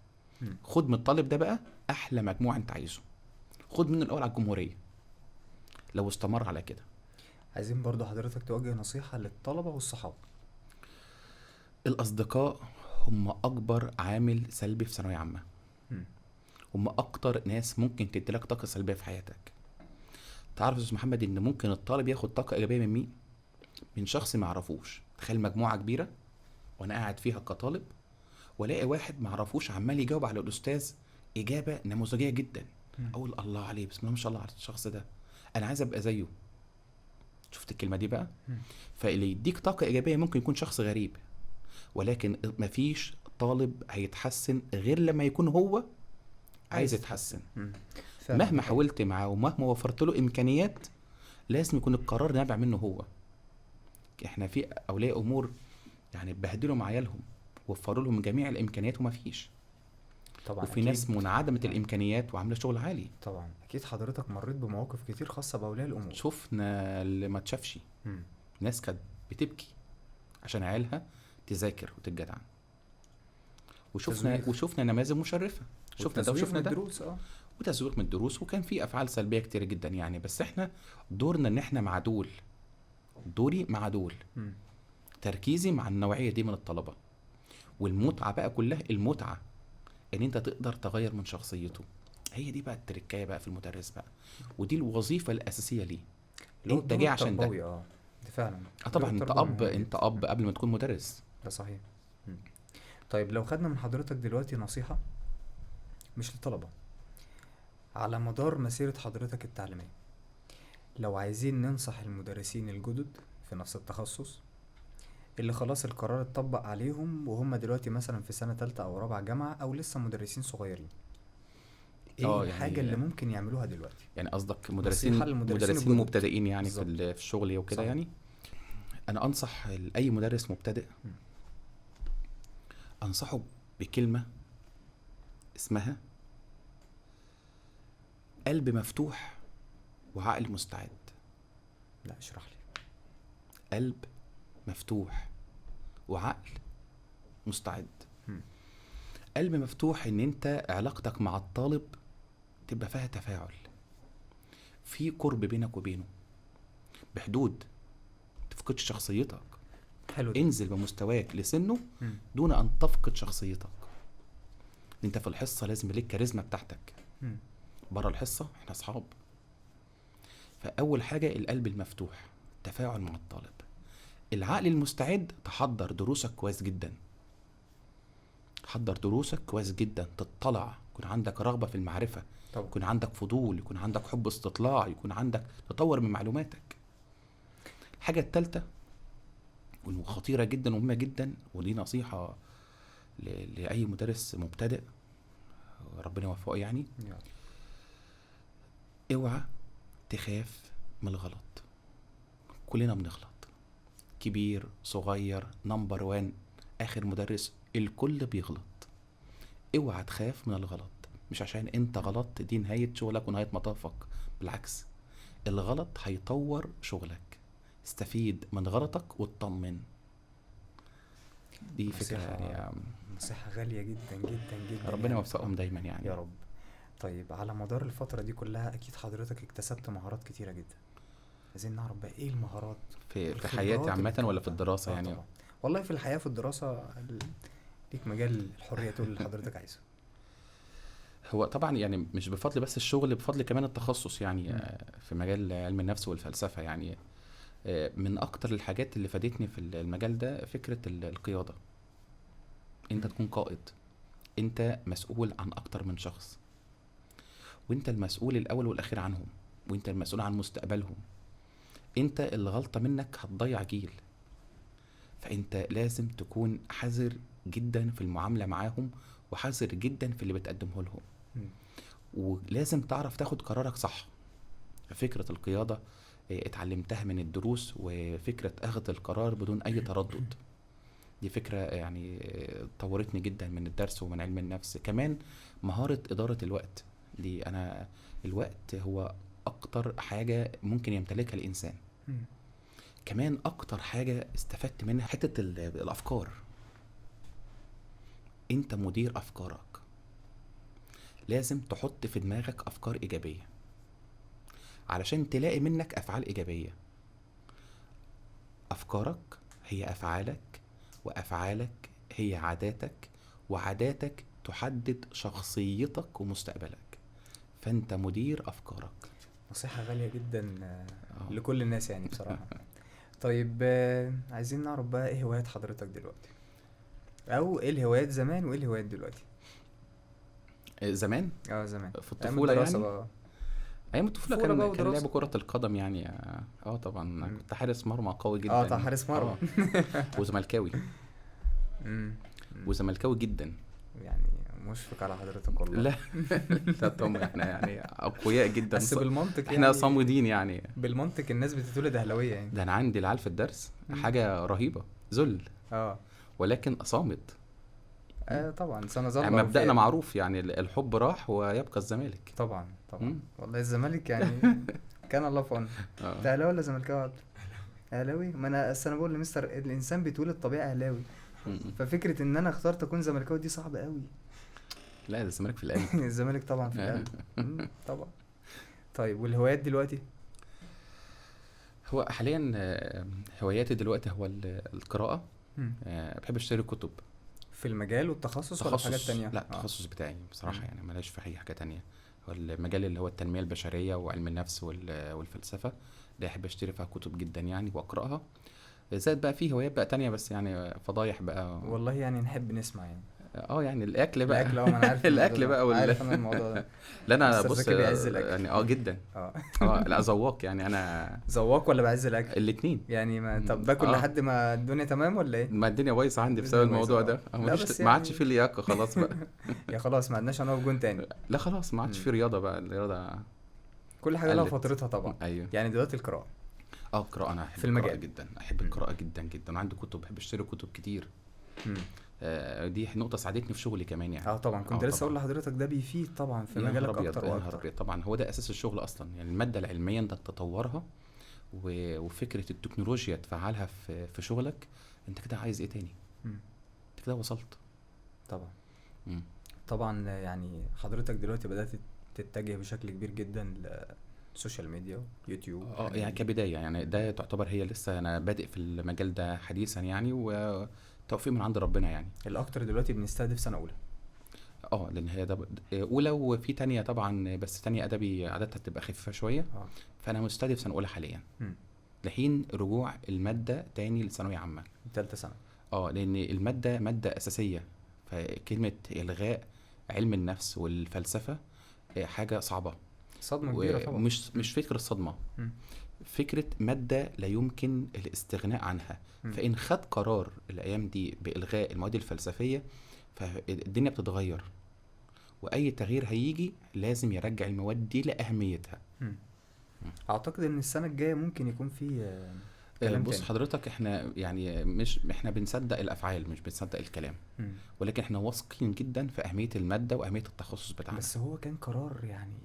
خد من الطالب ده بقى احلى مجموعة انت عايزه، خد منه الاول على الجمهورية لو استمر على كده. عايزين برضو حضرتك توجه نصيحة للطلبة والصحاب. الأصدقاء هم أكبر عامل سلبي في ثانوية عامة. هم أكتر ناس ممكن تديلك طاقة سلبية في حياتك. تعرف يا أستاذ محمد إن ممكن الطالب ياخد طاقة إيجابية من مين؟ من شخص ما يعرفوش. تخيل مجموعة كبيرة وأنا قاعد فيها كطالب، ولاقي واحد ما يعرفوش عمال يجاوب على الأستاذ إجابة نموذجية جدا. أقول الله عليه، بسم الله ما شاء الله على الشخص ده، أنا عايز أبقى زيه. شفت الكلمة دي بقى؟ فاللي يديك طاقة إيجابية ممكن يكون شخص غريب، ولكن مفيش طالب هيتحسن غير لما يكون هو عايز يتحسن. مهما حاولت معاه ومهما وفرت له إمكانيات، لازم يكون القرار نابع منه هو. احنا في أولياء أمور يعني بهدلوا مع عيالهم، وفروا لهم جميع الإمكانيات ومفيش. طبعا وفي ناس منعدمة الإمكانيات وعاملة شغل عالي. طبعا أكيد حضرتك مريت بمواقف كتير خاصة بأولياء الأمور. شفنا اللي ما تشافش، ناس كانت بتبكي عشان عيالها تذاكر وتتجدع، وشفنا نماذج مشرفة، شفنا ده وشفنا ده، الدروس وتزويق من الدروس، وكان في أفعال سلبية كتير جدا يعني. بس احنا دورنا إن احنا مع دول، دوري مع دول، تركيزي مع النوعية دي من الطلبة. والمتعة بقى كلها المتعة ان انت تقدر تغير من شخصيته. هي دي بقى التركايه بقى في المدرس بقى، ودي الوظيفة الاساسية ليه. انت جاي عشان ده. ده فعلا. طبعا انت اب، انت اب قبل ما تكون مدرس. ده صحيح. طيب لو خدنا من حضرتك دلوقتي نصيحة مش للطلبة، على مدار مسيره حضرتك التعليمية، لو عايزين ننصح المدرسين الجدد في نفس التخصص اللي خلاص القرار اتطبق عليهم وهم دلوقتي مثلا في سنة تالتة او رابعة جامعة او لسه مدرسين صغيرين، ايه الحاجة يعني اللي ممكن يعملوها دلوقتي؟ يعني قصدك مدرسين مبتدئين يعني في الشغل وكده؟ يعني انا انصح لاي مدرس مبتدئ، انصحه بكلمة اسمها قلب مفتوح وعقل مستعد. لا اشرح لي. قلب مفتوح وعقل مستعد. قلب مفتوح ان انت علاقتك مع الطالب تبقى فيها تفاعل، في قرب بينك وبينه بحدود، تفقدش شخصيتك. حلو. انزل بمستواك لسنه دون ان تفقد شخصيتك. انت في الحصة لازم ليك كاريزما بتاعتك، بره الحصة احنا اصحاب. فاول حاجة القلب المفتوح، تفاعل مع الطالب. العقل المستعد، تحضر دروسك كويس جدا، حضر دروسك كويس جدا، تطلع، يكون عندك رغبة في المعرفة، طبعا. يكون عندك فضول، يكون عندك حب استطلاع، يكون عندك تطور من معلوماتك. الحاجة الثالثة وخطيرة جدا ومهمة جدا، ودي نصيحة لأي مدرس مبتدئ ربنا يوفقه يعني، اوعى تخاف من الغلط. كلنا بنغلط، كبير صغير، number 1، اخر مدرس، الكل بيغلط. اوعى تخاف من الغلط، مش عشان انت غلطت دي نهاية شغلك ونهاية مطافك، بالعكس الغلط هيطور شغلك. استفيد من غلطك واطمن. دي فكرة يعني نصيحة غالية جدا جدا جدا، ربنا يوفقهم دايما يعني يا رب. طيب على مدار الفترة دي كلها أكيد حضرتك اكتسبت مهارات كتيرة جدا، عايزين نعرف بقى إيه المهارات في حياتي عامة ولا في الدراسة؟ يعني طبعا. والله في الحياة، في الدراسة ليك مجال الحرية تقول اللي حضرتك عايزه. هو طبعا يعني مش بفضل بس الشغل، بفضل كمان التخصص يعني في مجال علم النفس والفلسفة. يعني من أكتر الحاجات اللي فادتني في المجال ده فكرة القيادة. أنت تكون قائد، أنت مسؤول عن أكتر من شخص، وانت المسؤول الاول والاخير عنهم، وانت المسؤول عن مستقبلهم. انت اللي غلطة منك هتضيع جيل، فانت لازم تكون حذر جدا في المعاملة معاهم، وحذر جدا في اللي بتقدمه لهم، ولازم تعرف تاخد قرارك صح. فكرة القيادة اتعلمتها من الدروس، وفكرة اخذ القرار بدون اي تردد دي فكرة يعني طورتني جدا من الدرس ومن علم النفس. كمان مهارة إدارة الوقت دي، أنا الوقت هو أكتر حاجة ممكن يمتلكها الإنسان. كمان أكتر حاجة استفدت منها حتة الأفكار. أنت مدير أفكارك، لازم تحط في دماغك أفكار إيجابية علشان تلاقي منك أفعال إيجابية. أفكارك هي أفعالك، وأفعالك هي عاداتك، وعاداتك تحدد شخصيتك ومستقبلك. فأنت مدير أفكارك. نصيحة غالية جدا لكل الناس يعني بصراحة. طيب عايزين نعرف بقى ايه هوايات حضرتك دلوقتي، او ايه الهوايات زمان وايه الهوايات دلوقتي؟ زمان؟ زمان في الطفولة يعني. ايام الطفولة كان لعب كرة القدم يعني. طبعا كنت حارس مرمى قوي جدا. طبعا حارس مرمى. وزملكاوي. وزملكاوي جدا يعني. مشفق على حضرتك والله. لا لا طبعا احنا يعني اقوياء جدا، بس بالمنطق احنا يعني صامدين يعني. بالمنطق الناس بتتولد اهلاويه يعني. ده انا عندي العيال في الدرس حاجة رهيبة، ذل ولكن صامد. طبعا سنظل يعني مبدأنا معروف يعني، الحب راح ويبقى الزمالك. طبعا طبعا. والله الزمالك يعني كان الله في عونه. انت اهلاوي ولا زملكاوي؟ اهلاوي. ما انا اصل انا بقول لمستر الانسان بيتولد طبيعي اهلاوي، ففكره ان انا اخترت اكون زملكاوي دي صعبة قوي. لا ده الزمالك في القلب. الزمالك طبعا في القلب. طبعا. طيب والهوايات دلوقتي؟ هو حاليا هواياتي دلوقتي هو القراءة. بحب اشتري كتب. في المجال والتخصص ولا حاجات تانية؟ لا التخصص بتاعي بصراحة يعني ماليش في اي حاجة تانية. المجال اللي هو التنمية البشرية وعلم النفس والفلسفة، ده احب اشتري فيها كتب جدا يعني واقراها. زائد بقى فيه هوايات بقى تانية، بس يعني فضايح بقى. والله يعني نحب نسمع يعني. يعني الاكل بقى. الاكل، ما انا عارف الاكل بقى عارف انا الموضوع ده. لا انا بص يعني جدا. لا ذواق يعني، انا ذواق ولا بعز الاكل؟ الاثنين يعني. ما طب باكل لحد ما الدنيا تمام ولا ايه؟ ما الدنيا بايظة عندي بسبب الموضوع ده. ما عادش في لياقه خلاص بقى. يا خلاص ما عدناش هنقف جون تاني. لا خلاص ما عادش في رياضة بقى، الرياضة كل حاجة لها فترتها طبعا. ايوه يعني دلوقتي القراءة. القراءة انا احب القراءة جدا، احب القراءة جدا جدا، وعندي كتب، بحب اشتري كتب كتير. دي نقطة ساعدتني في شغلي كمان يعني. طبعا كنت لسه اقول لحضرتك ده بيفيد طبعا في مجالك اكتر واكتر. طبعا هو ده اساس الشغل اصلا يعني، المادة العلمية انت تطورها وفكرة التكنولوجيا تفعلها في شغلك، انت كده عايز ايه تاني؟ انت كده وصلت طبعا. طبعا يعني حضرتك دلوقتي بدأت تتجه بشكل كبير جدا لل social media، يوتيوب. يعني كبداية يعني، ده تعتبر هي لسه انا بادئ في المجال ده حديثا يعني، وتوفيق من عند ربنا يعني. الاكتر دلوقتي بنستهدف سنة اولى. لان هي ده اولى، وفي تانية طبعا، بس تانية ادبي عادتها بتبقى خفيفة شوية. فانا مستهدف سنة اولى حاليا، لحين رجوع المادة تاني لثانوية عامة ثالثة سنة. لان المادة مادة اساسية، فكلمة الغاء علم النفس والفلسفة حاجة صعبة، صدمة كبيرة طبعا. مش فكرة صدمة، فكرة مادة لا يمكن الاستغناء عنها. فإن خد قرار الأيام دي بإلغاء المواد الفلسفية فالدنيا بتتغير، وأي تغيير هيجي لازم يرجع المواد دي لأهميتها. أعتقد إن السنة الجاية ممكن يكون في كلام. بص حضرتك، احنا يعني مش احنا بنصدق الأفعال مش بنصدق الكلام، ولكن احنا واثقين جدا في أهمية المادة وأهمية التخصص بتاعنا. بس هو كان قرار يعني،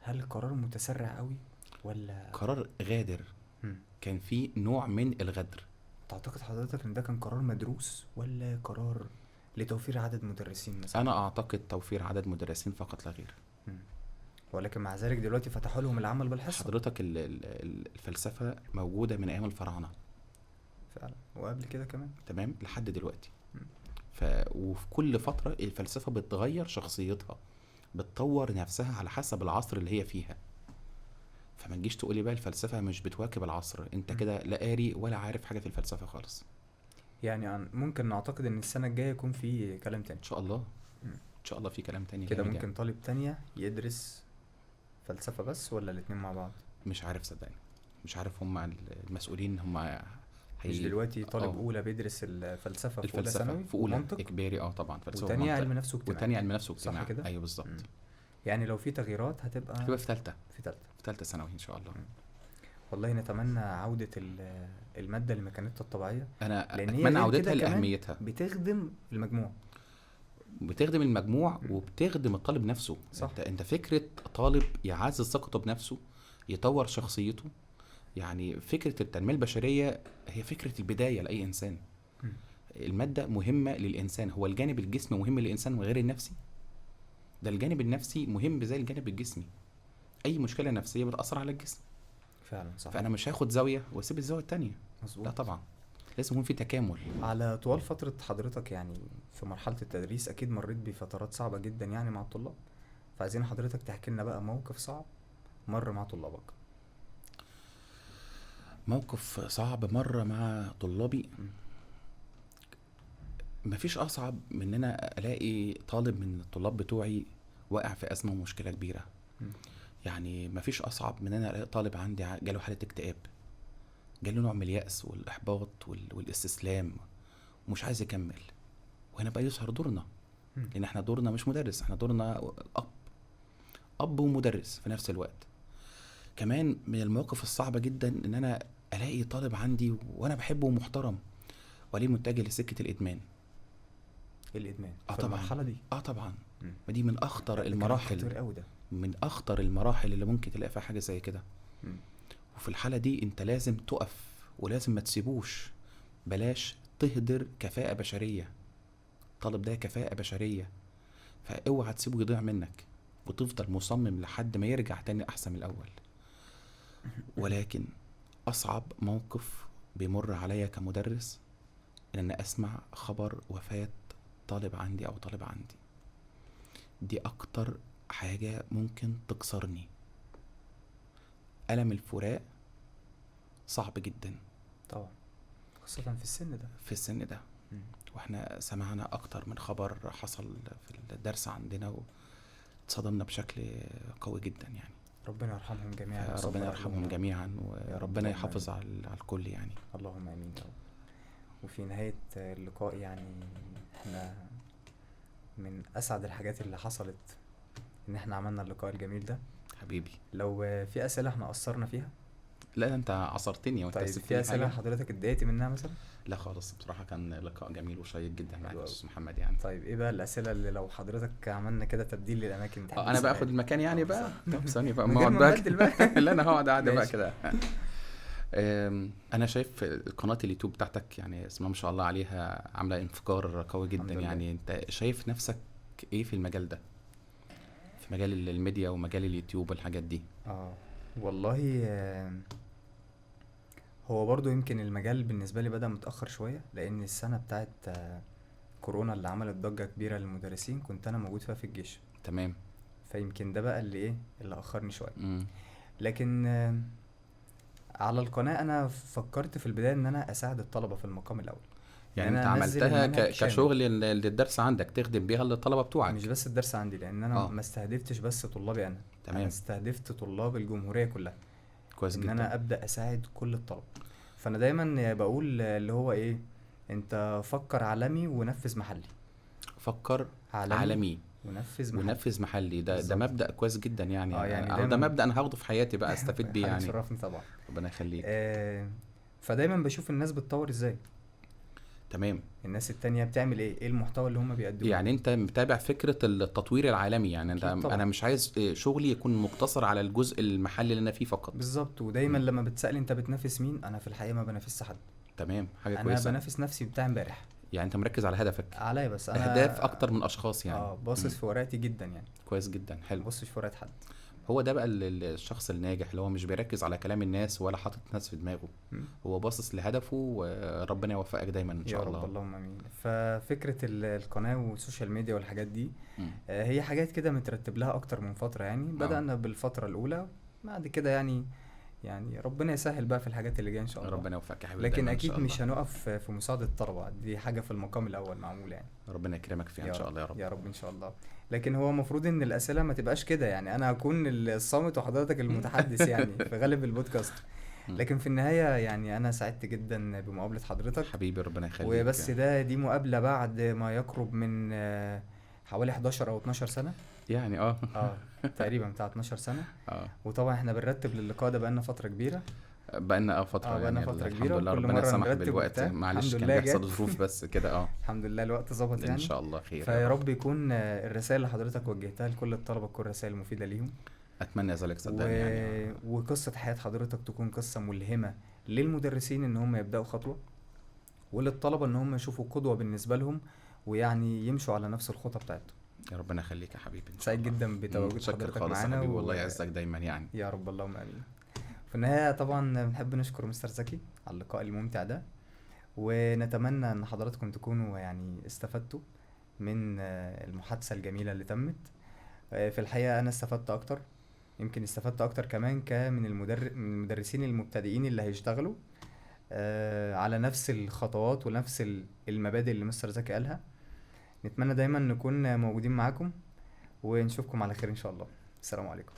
هل قرار متسرع قوي ولا قرار غادر؟ كان في نوع من الغدر. تعتقد حضرتك ان ده كان قرار مدروس ولا قرار لتوفير عدد مدرسين مثلا؟ انا اعتقد توفير عدد مدرسين فقط لا غير. ولكن مع ذلك دلوقتي فتحوا لهم العمل بالحصة. حضرتك الفلسفة موجودة من ايام الفراعنة فعلا، وقبل كده كمان، تمام، لحد دلوقتي. وفي كل فترة الفلسفة بتغير شخصيتها، بتطور نفسها على حسب العصر اللي هي فيها. فما تجيش تقولي بقى الفلسفة مش بتواكب العصر، انت كده لا قاري ولا عارف حاجة في الفلسفة خالص. يعني ممكن نعتقد ان السنة الجاية يكون في كلام تاني ان شاء الله. ان شاء الله في كلام تاني كده. ممكن طالب تانية يدرس فلسفة بس ولا الاتنين مع بعض؟ مش عارف صدقني، مش عارف. هم المسؤولين هم. مش دلوقتي طالب اولى بيدرس الفلسفة في اولى ثانوي، في اولى اجباري. طبعا فلسفة، وتانية علم نفس واجتماع، وتانية علم نفس واجتماع، صح كده؟ ايوه بالظبط. يعني لو في تغييرات هتبقى في ثالثة، في ثالثة ثانوي ان شاء الله. والله نتمنى عوده المادة لمكانتها الطبيعية. انا اتمنى عودتها لاهميتها، بتخدم المجموع، بتخدم المجموع وبتخدم الطالب نفسه. صح. انت فكرة طالب يعزز ثقته بنفسه، يطور شخصيته. يعني فكرة التنمية البشرية هي فكرة البداية لأي إنسان. المادة مهمة للإنسان، هو الجانب الجسمي مهم للإنسان وغير النفسي. ده الجانب النفسي مهم زي الجانب الجسمي. أي مشكلة نفسية بتأثر على الجسم فعلا، صح. فأنا مش هاخد زاوية واسيب الزاوية التانية. مظبوط. لا طبعا لازم يكون في تكامل. على طوال فترة حضرتك يعني في مرحلة التدريس أكيد مريت بفترات صعبة جدا يعني مع الطلاب، فعايزين حضرتك تحكي لنا بقى موقف صعب مر مع طلابك. موقف صعب مرة مع طلابي. مفيش أصعب من إن أنا ألاقي طالب من الطلاب بتوعي واقع في أزمة ومشكلة كبيرة. يعني مفيش أصعب من إن أنا ألاقي طالب عندي جاله حالة اكتئاب، جاله نوع من اليأس والإحباط والاستسلام ومش عايز يكمل. وهنا بقى يظهر دورنا، لأن احنا دورنا مش مدرس، احنا دورنا أب ومدرس في نفس الوقت. كمان من المواقف الصعبة جدا إن أنا ألاقي طالب عندي وأنا بحبه ومحترم وليه متجه لسكة الإدمان. الإدمان في طبعا المرحلة دي. طبعا دي من أخطر المراحل، قوي ده. من أخطر المراحل اللي ممكن تلاقي فيها حاجة زي كده. وفي الحالة دي أنت لازم تقف ولازم ما تسيبوش، بلاش تهدر كفاءة بشرية. الطالب ده كفاءة بشرية، فاوعى تسيبه يضيع منك، وتفضل مصمم لحد ما يرجع تاني أحسن من الأول. ولكن أصعب موقف بيمر عليا كمدرس إن أنا أسمع خبر وفاة طالب عندي أو طالب عندي. دي أكتر حاجة ممكن تكسرني. ألم الفراق صعب جدا طبعا، خاصة في السن ده. في السن ده. واحنا سمعنا اكتر من خبر حصل في الدرس عندنا واتصدمنا بشكل قوي جدا يعني. ربنا يرحمهم جميعا. ربنا يرحمهم جميعا، وربنا يحافظ على الكل يعني. اللهم امين. وفي نهاية اللقاء يعني احنا من اسعد الحاجات اللي حصلت ان احنا عملنا اللقاء الجميل ده. حبيبي، لو في اسئلة احنا قصرنا فيها. لا انت عصرتني وانت. طيب في اسئلة حضرتك اتضايقت منها مثلا؟ لا خالص، بصراحة كان لقاء جميل وشيق جدا معاك يا استاذ محمد يعني. طيب ايه بقى الاسئلة اللي لو حضرتك عملنا كده تبديل للاماكن؟ انا بقى اخد المكان يعني بقى. طب ثانية بقى، ما اقعد بقى. لا انا هقعد قاعدة بقى كده. انا شايف قناة اليوتيوب بتاعتك يعني اسمها ما شاء الله عليها عامله انفجار قوي جدا يعني. انت شايف نفسك ايه في المجال ده، في مجال الميديا ومجال اليوتيوب والحاجات دي؟ والله هو برضو يمكن المجال بالنسبة لي بدأ متأخر شوية، لأن السنة بتاعت كورونا اللي عملت ضجة كبيرة للمدرسين كنت أنا موجود فيها في الجيش. تمام. فيمكن ده بقى اللي اللي أخرني شوية. لكن على القناة أنا فكرت في البداية إن أنا أساعد الطلبة في المقام الأول. يعني أنت عملتها كشغل للدرس عندك، تخدم بيها للطلبة بتوعك. مش بس الدرس عندي، لأن أنا ما استهدفتش بس طلابي أنا. تمام. أنا استهدفت طلاب الجمهورية كلها. كويس جدا. ان انا ابدا اساعد كل الطلبة. فانا دايما بقول اللي هو ايه، انت فكر عالمي ونفذ محلي. فكر عالمي ونفذ محلي. ده مبدا كويس جدا يعني. يعني ده مبدا انا هاخده في حياتي بقى، استفيد بيه يعني. شرفني طبعا، ربنا يخليك. فدايما بشوف الناس بتطور ازاي. تمام. الناس التانية بتعمل ايه المحتوى اللي هم بيقدموه. يعني انت متابع فكرة التطوير العالمي يعني. انت انا مش عايز شغلي يكون مقتصر على الجزء المحلي اللي انا فيه فقط. بالظبط. ودايما لما بتسأل انت بتنافس مين، انا في الحقيقة ما بنافسش حد. تمام، حاجة كويسة. انا بنافس نفسي بتاع امبارح. يعني انت مركز على هدفك. عليا بس انا اهداف اكتر من اشخاص يعني. باصص في ورقتي جدا يعني. كويس جدا، حلو. باصص في ورقة حد. هو ده بقى الشخص الناجح، اللي هو مش بيركز على كلام الناس ولا حاطط ناس في دماغه. هو باصص لهدفه، وربنا يوفقك دايما ان شاء الله. يا رب، اللهم امين. ففكرة القناة وال social media والحاجات دي هي حاجات كده مترتب لها اكتر من فترة يعني. بدأنا بالفترة الاولى، بعد كده يعني ربنا يسهل بقى في الحاجات اللي جاية ان شاء الله. ربنا يوفقك يا حبيبي. لكن اكيد مش هنقف في مساعدة الطلبة، دي حاجة في المقام الاول معمولة يعني. ربنا يكرمك فيها ان شاء الله. يا رب، يا رب ان شاء الله. لكن هو المفروض ان الاسئلة ما تبقاش كده يعني، انا هكون الصامت وحضرتك المتحدث يعني في غالب البودكاست. لكن في النهاية يعني انا سعدت جدا بمقابله حضرتك حبيبي، ربنا يخليك. وبس دي مقابله بعد ما يقرب من حوالي 11 او 12 سنة يعني. تقريبا بتاع 12 سنة. وطبعا احنا بنرتب للقاء ده بقالنا فترة كبيرة. بقالنا فترة يعني، فترة الحمد كبيرة. لله ربنا سمح بالوقت. معلش كان بيحصل ظروف بس كده. الحمد لله الوقت ظبط يعني ان شاء الله خير. فيا رب يكون الرسائل اللي حضرتك وجهتها لكل الطلبة تكون رسائل مفيدة ليهم. اتمنى ذلك صدقني يعني. وقصة حياة حضرتك تكون قصة ملهمة للمدرسين ان هم يبداوا خطوة، وللطلبه ان هم يشوفوا قدوة بالنسبة لهم ويعني يمشوا على نفس الخطة بتاعتهم. يا ربنا يخليك يا حبيبي. سعيد جدا بتواجد حضرتك معانا والله يعزك دايما يعني. يا رب، اللهم امين. في النهاية طبعا بنحب نشكر مستر زكي على اللقاء الممتع ده، ونتمنى ان حضراتكم تكونوا يعني استفدتوا من المحادثة الجميلة اللي تمت. في الحقيقة انا استفدت اكتر، يمكن استفدت اكتر كمان من المدرسين المبتدئين اللي هيشتغلوا على نفس الخطوات ونفس المبادئ اللي مستر زكي قالها. نتمنى دايما نكون موجودين معاكم، ونشوفكم على خير ان شاء الله. السلام عليكم.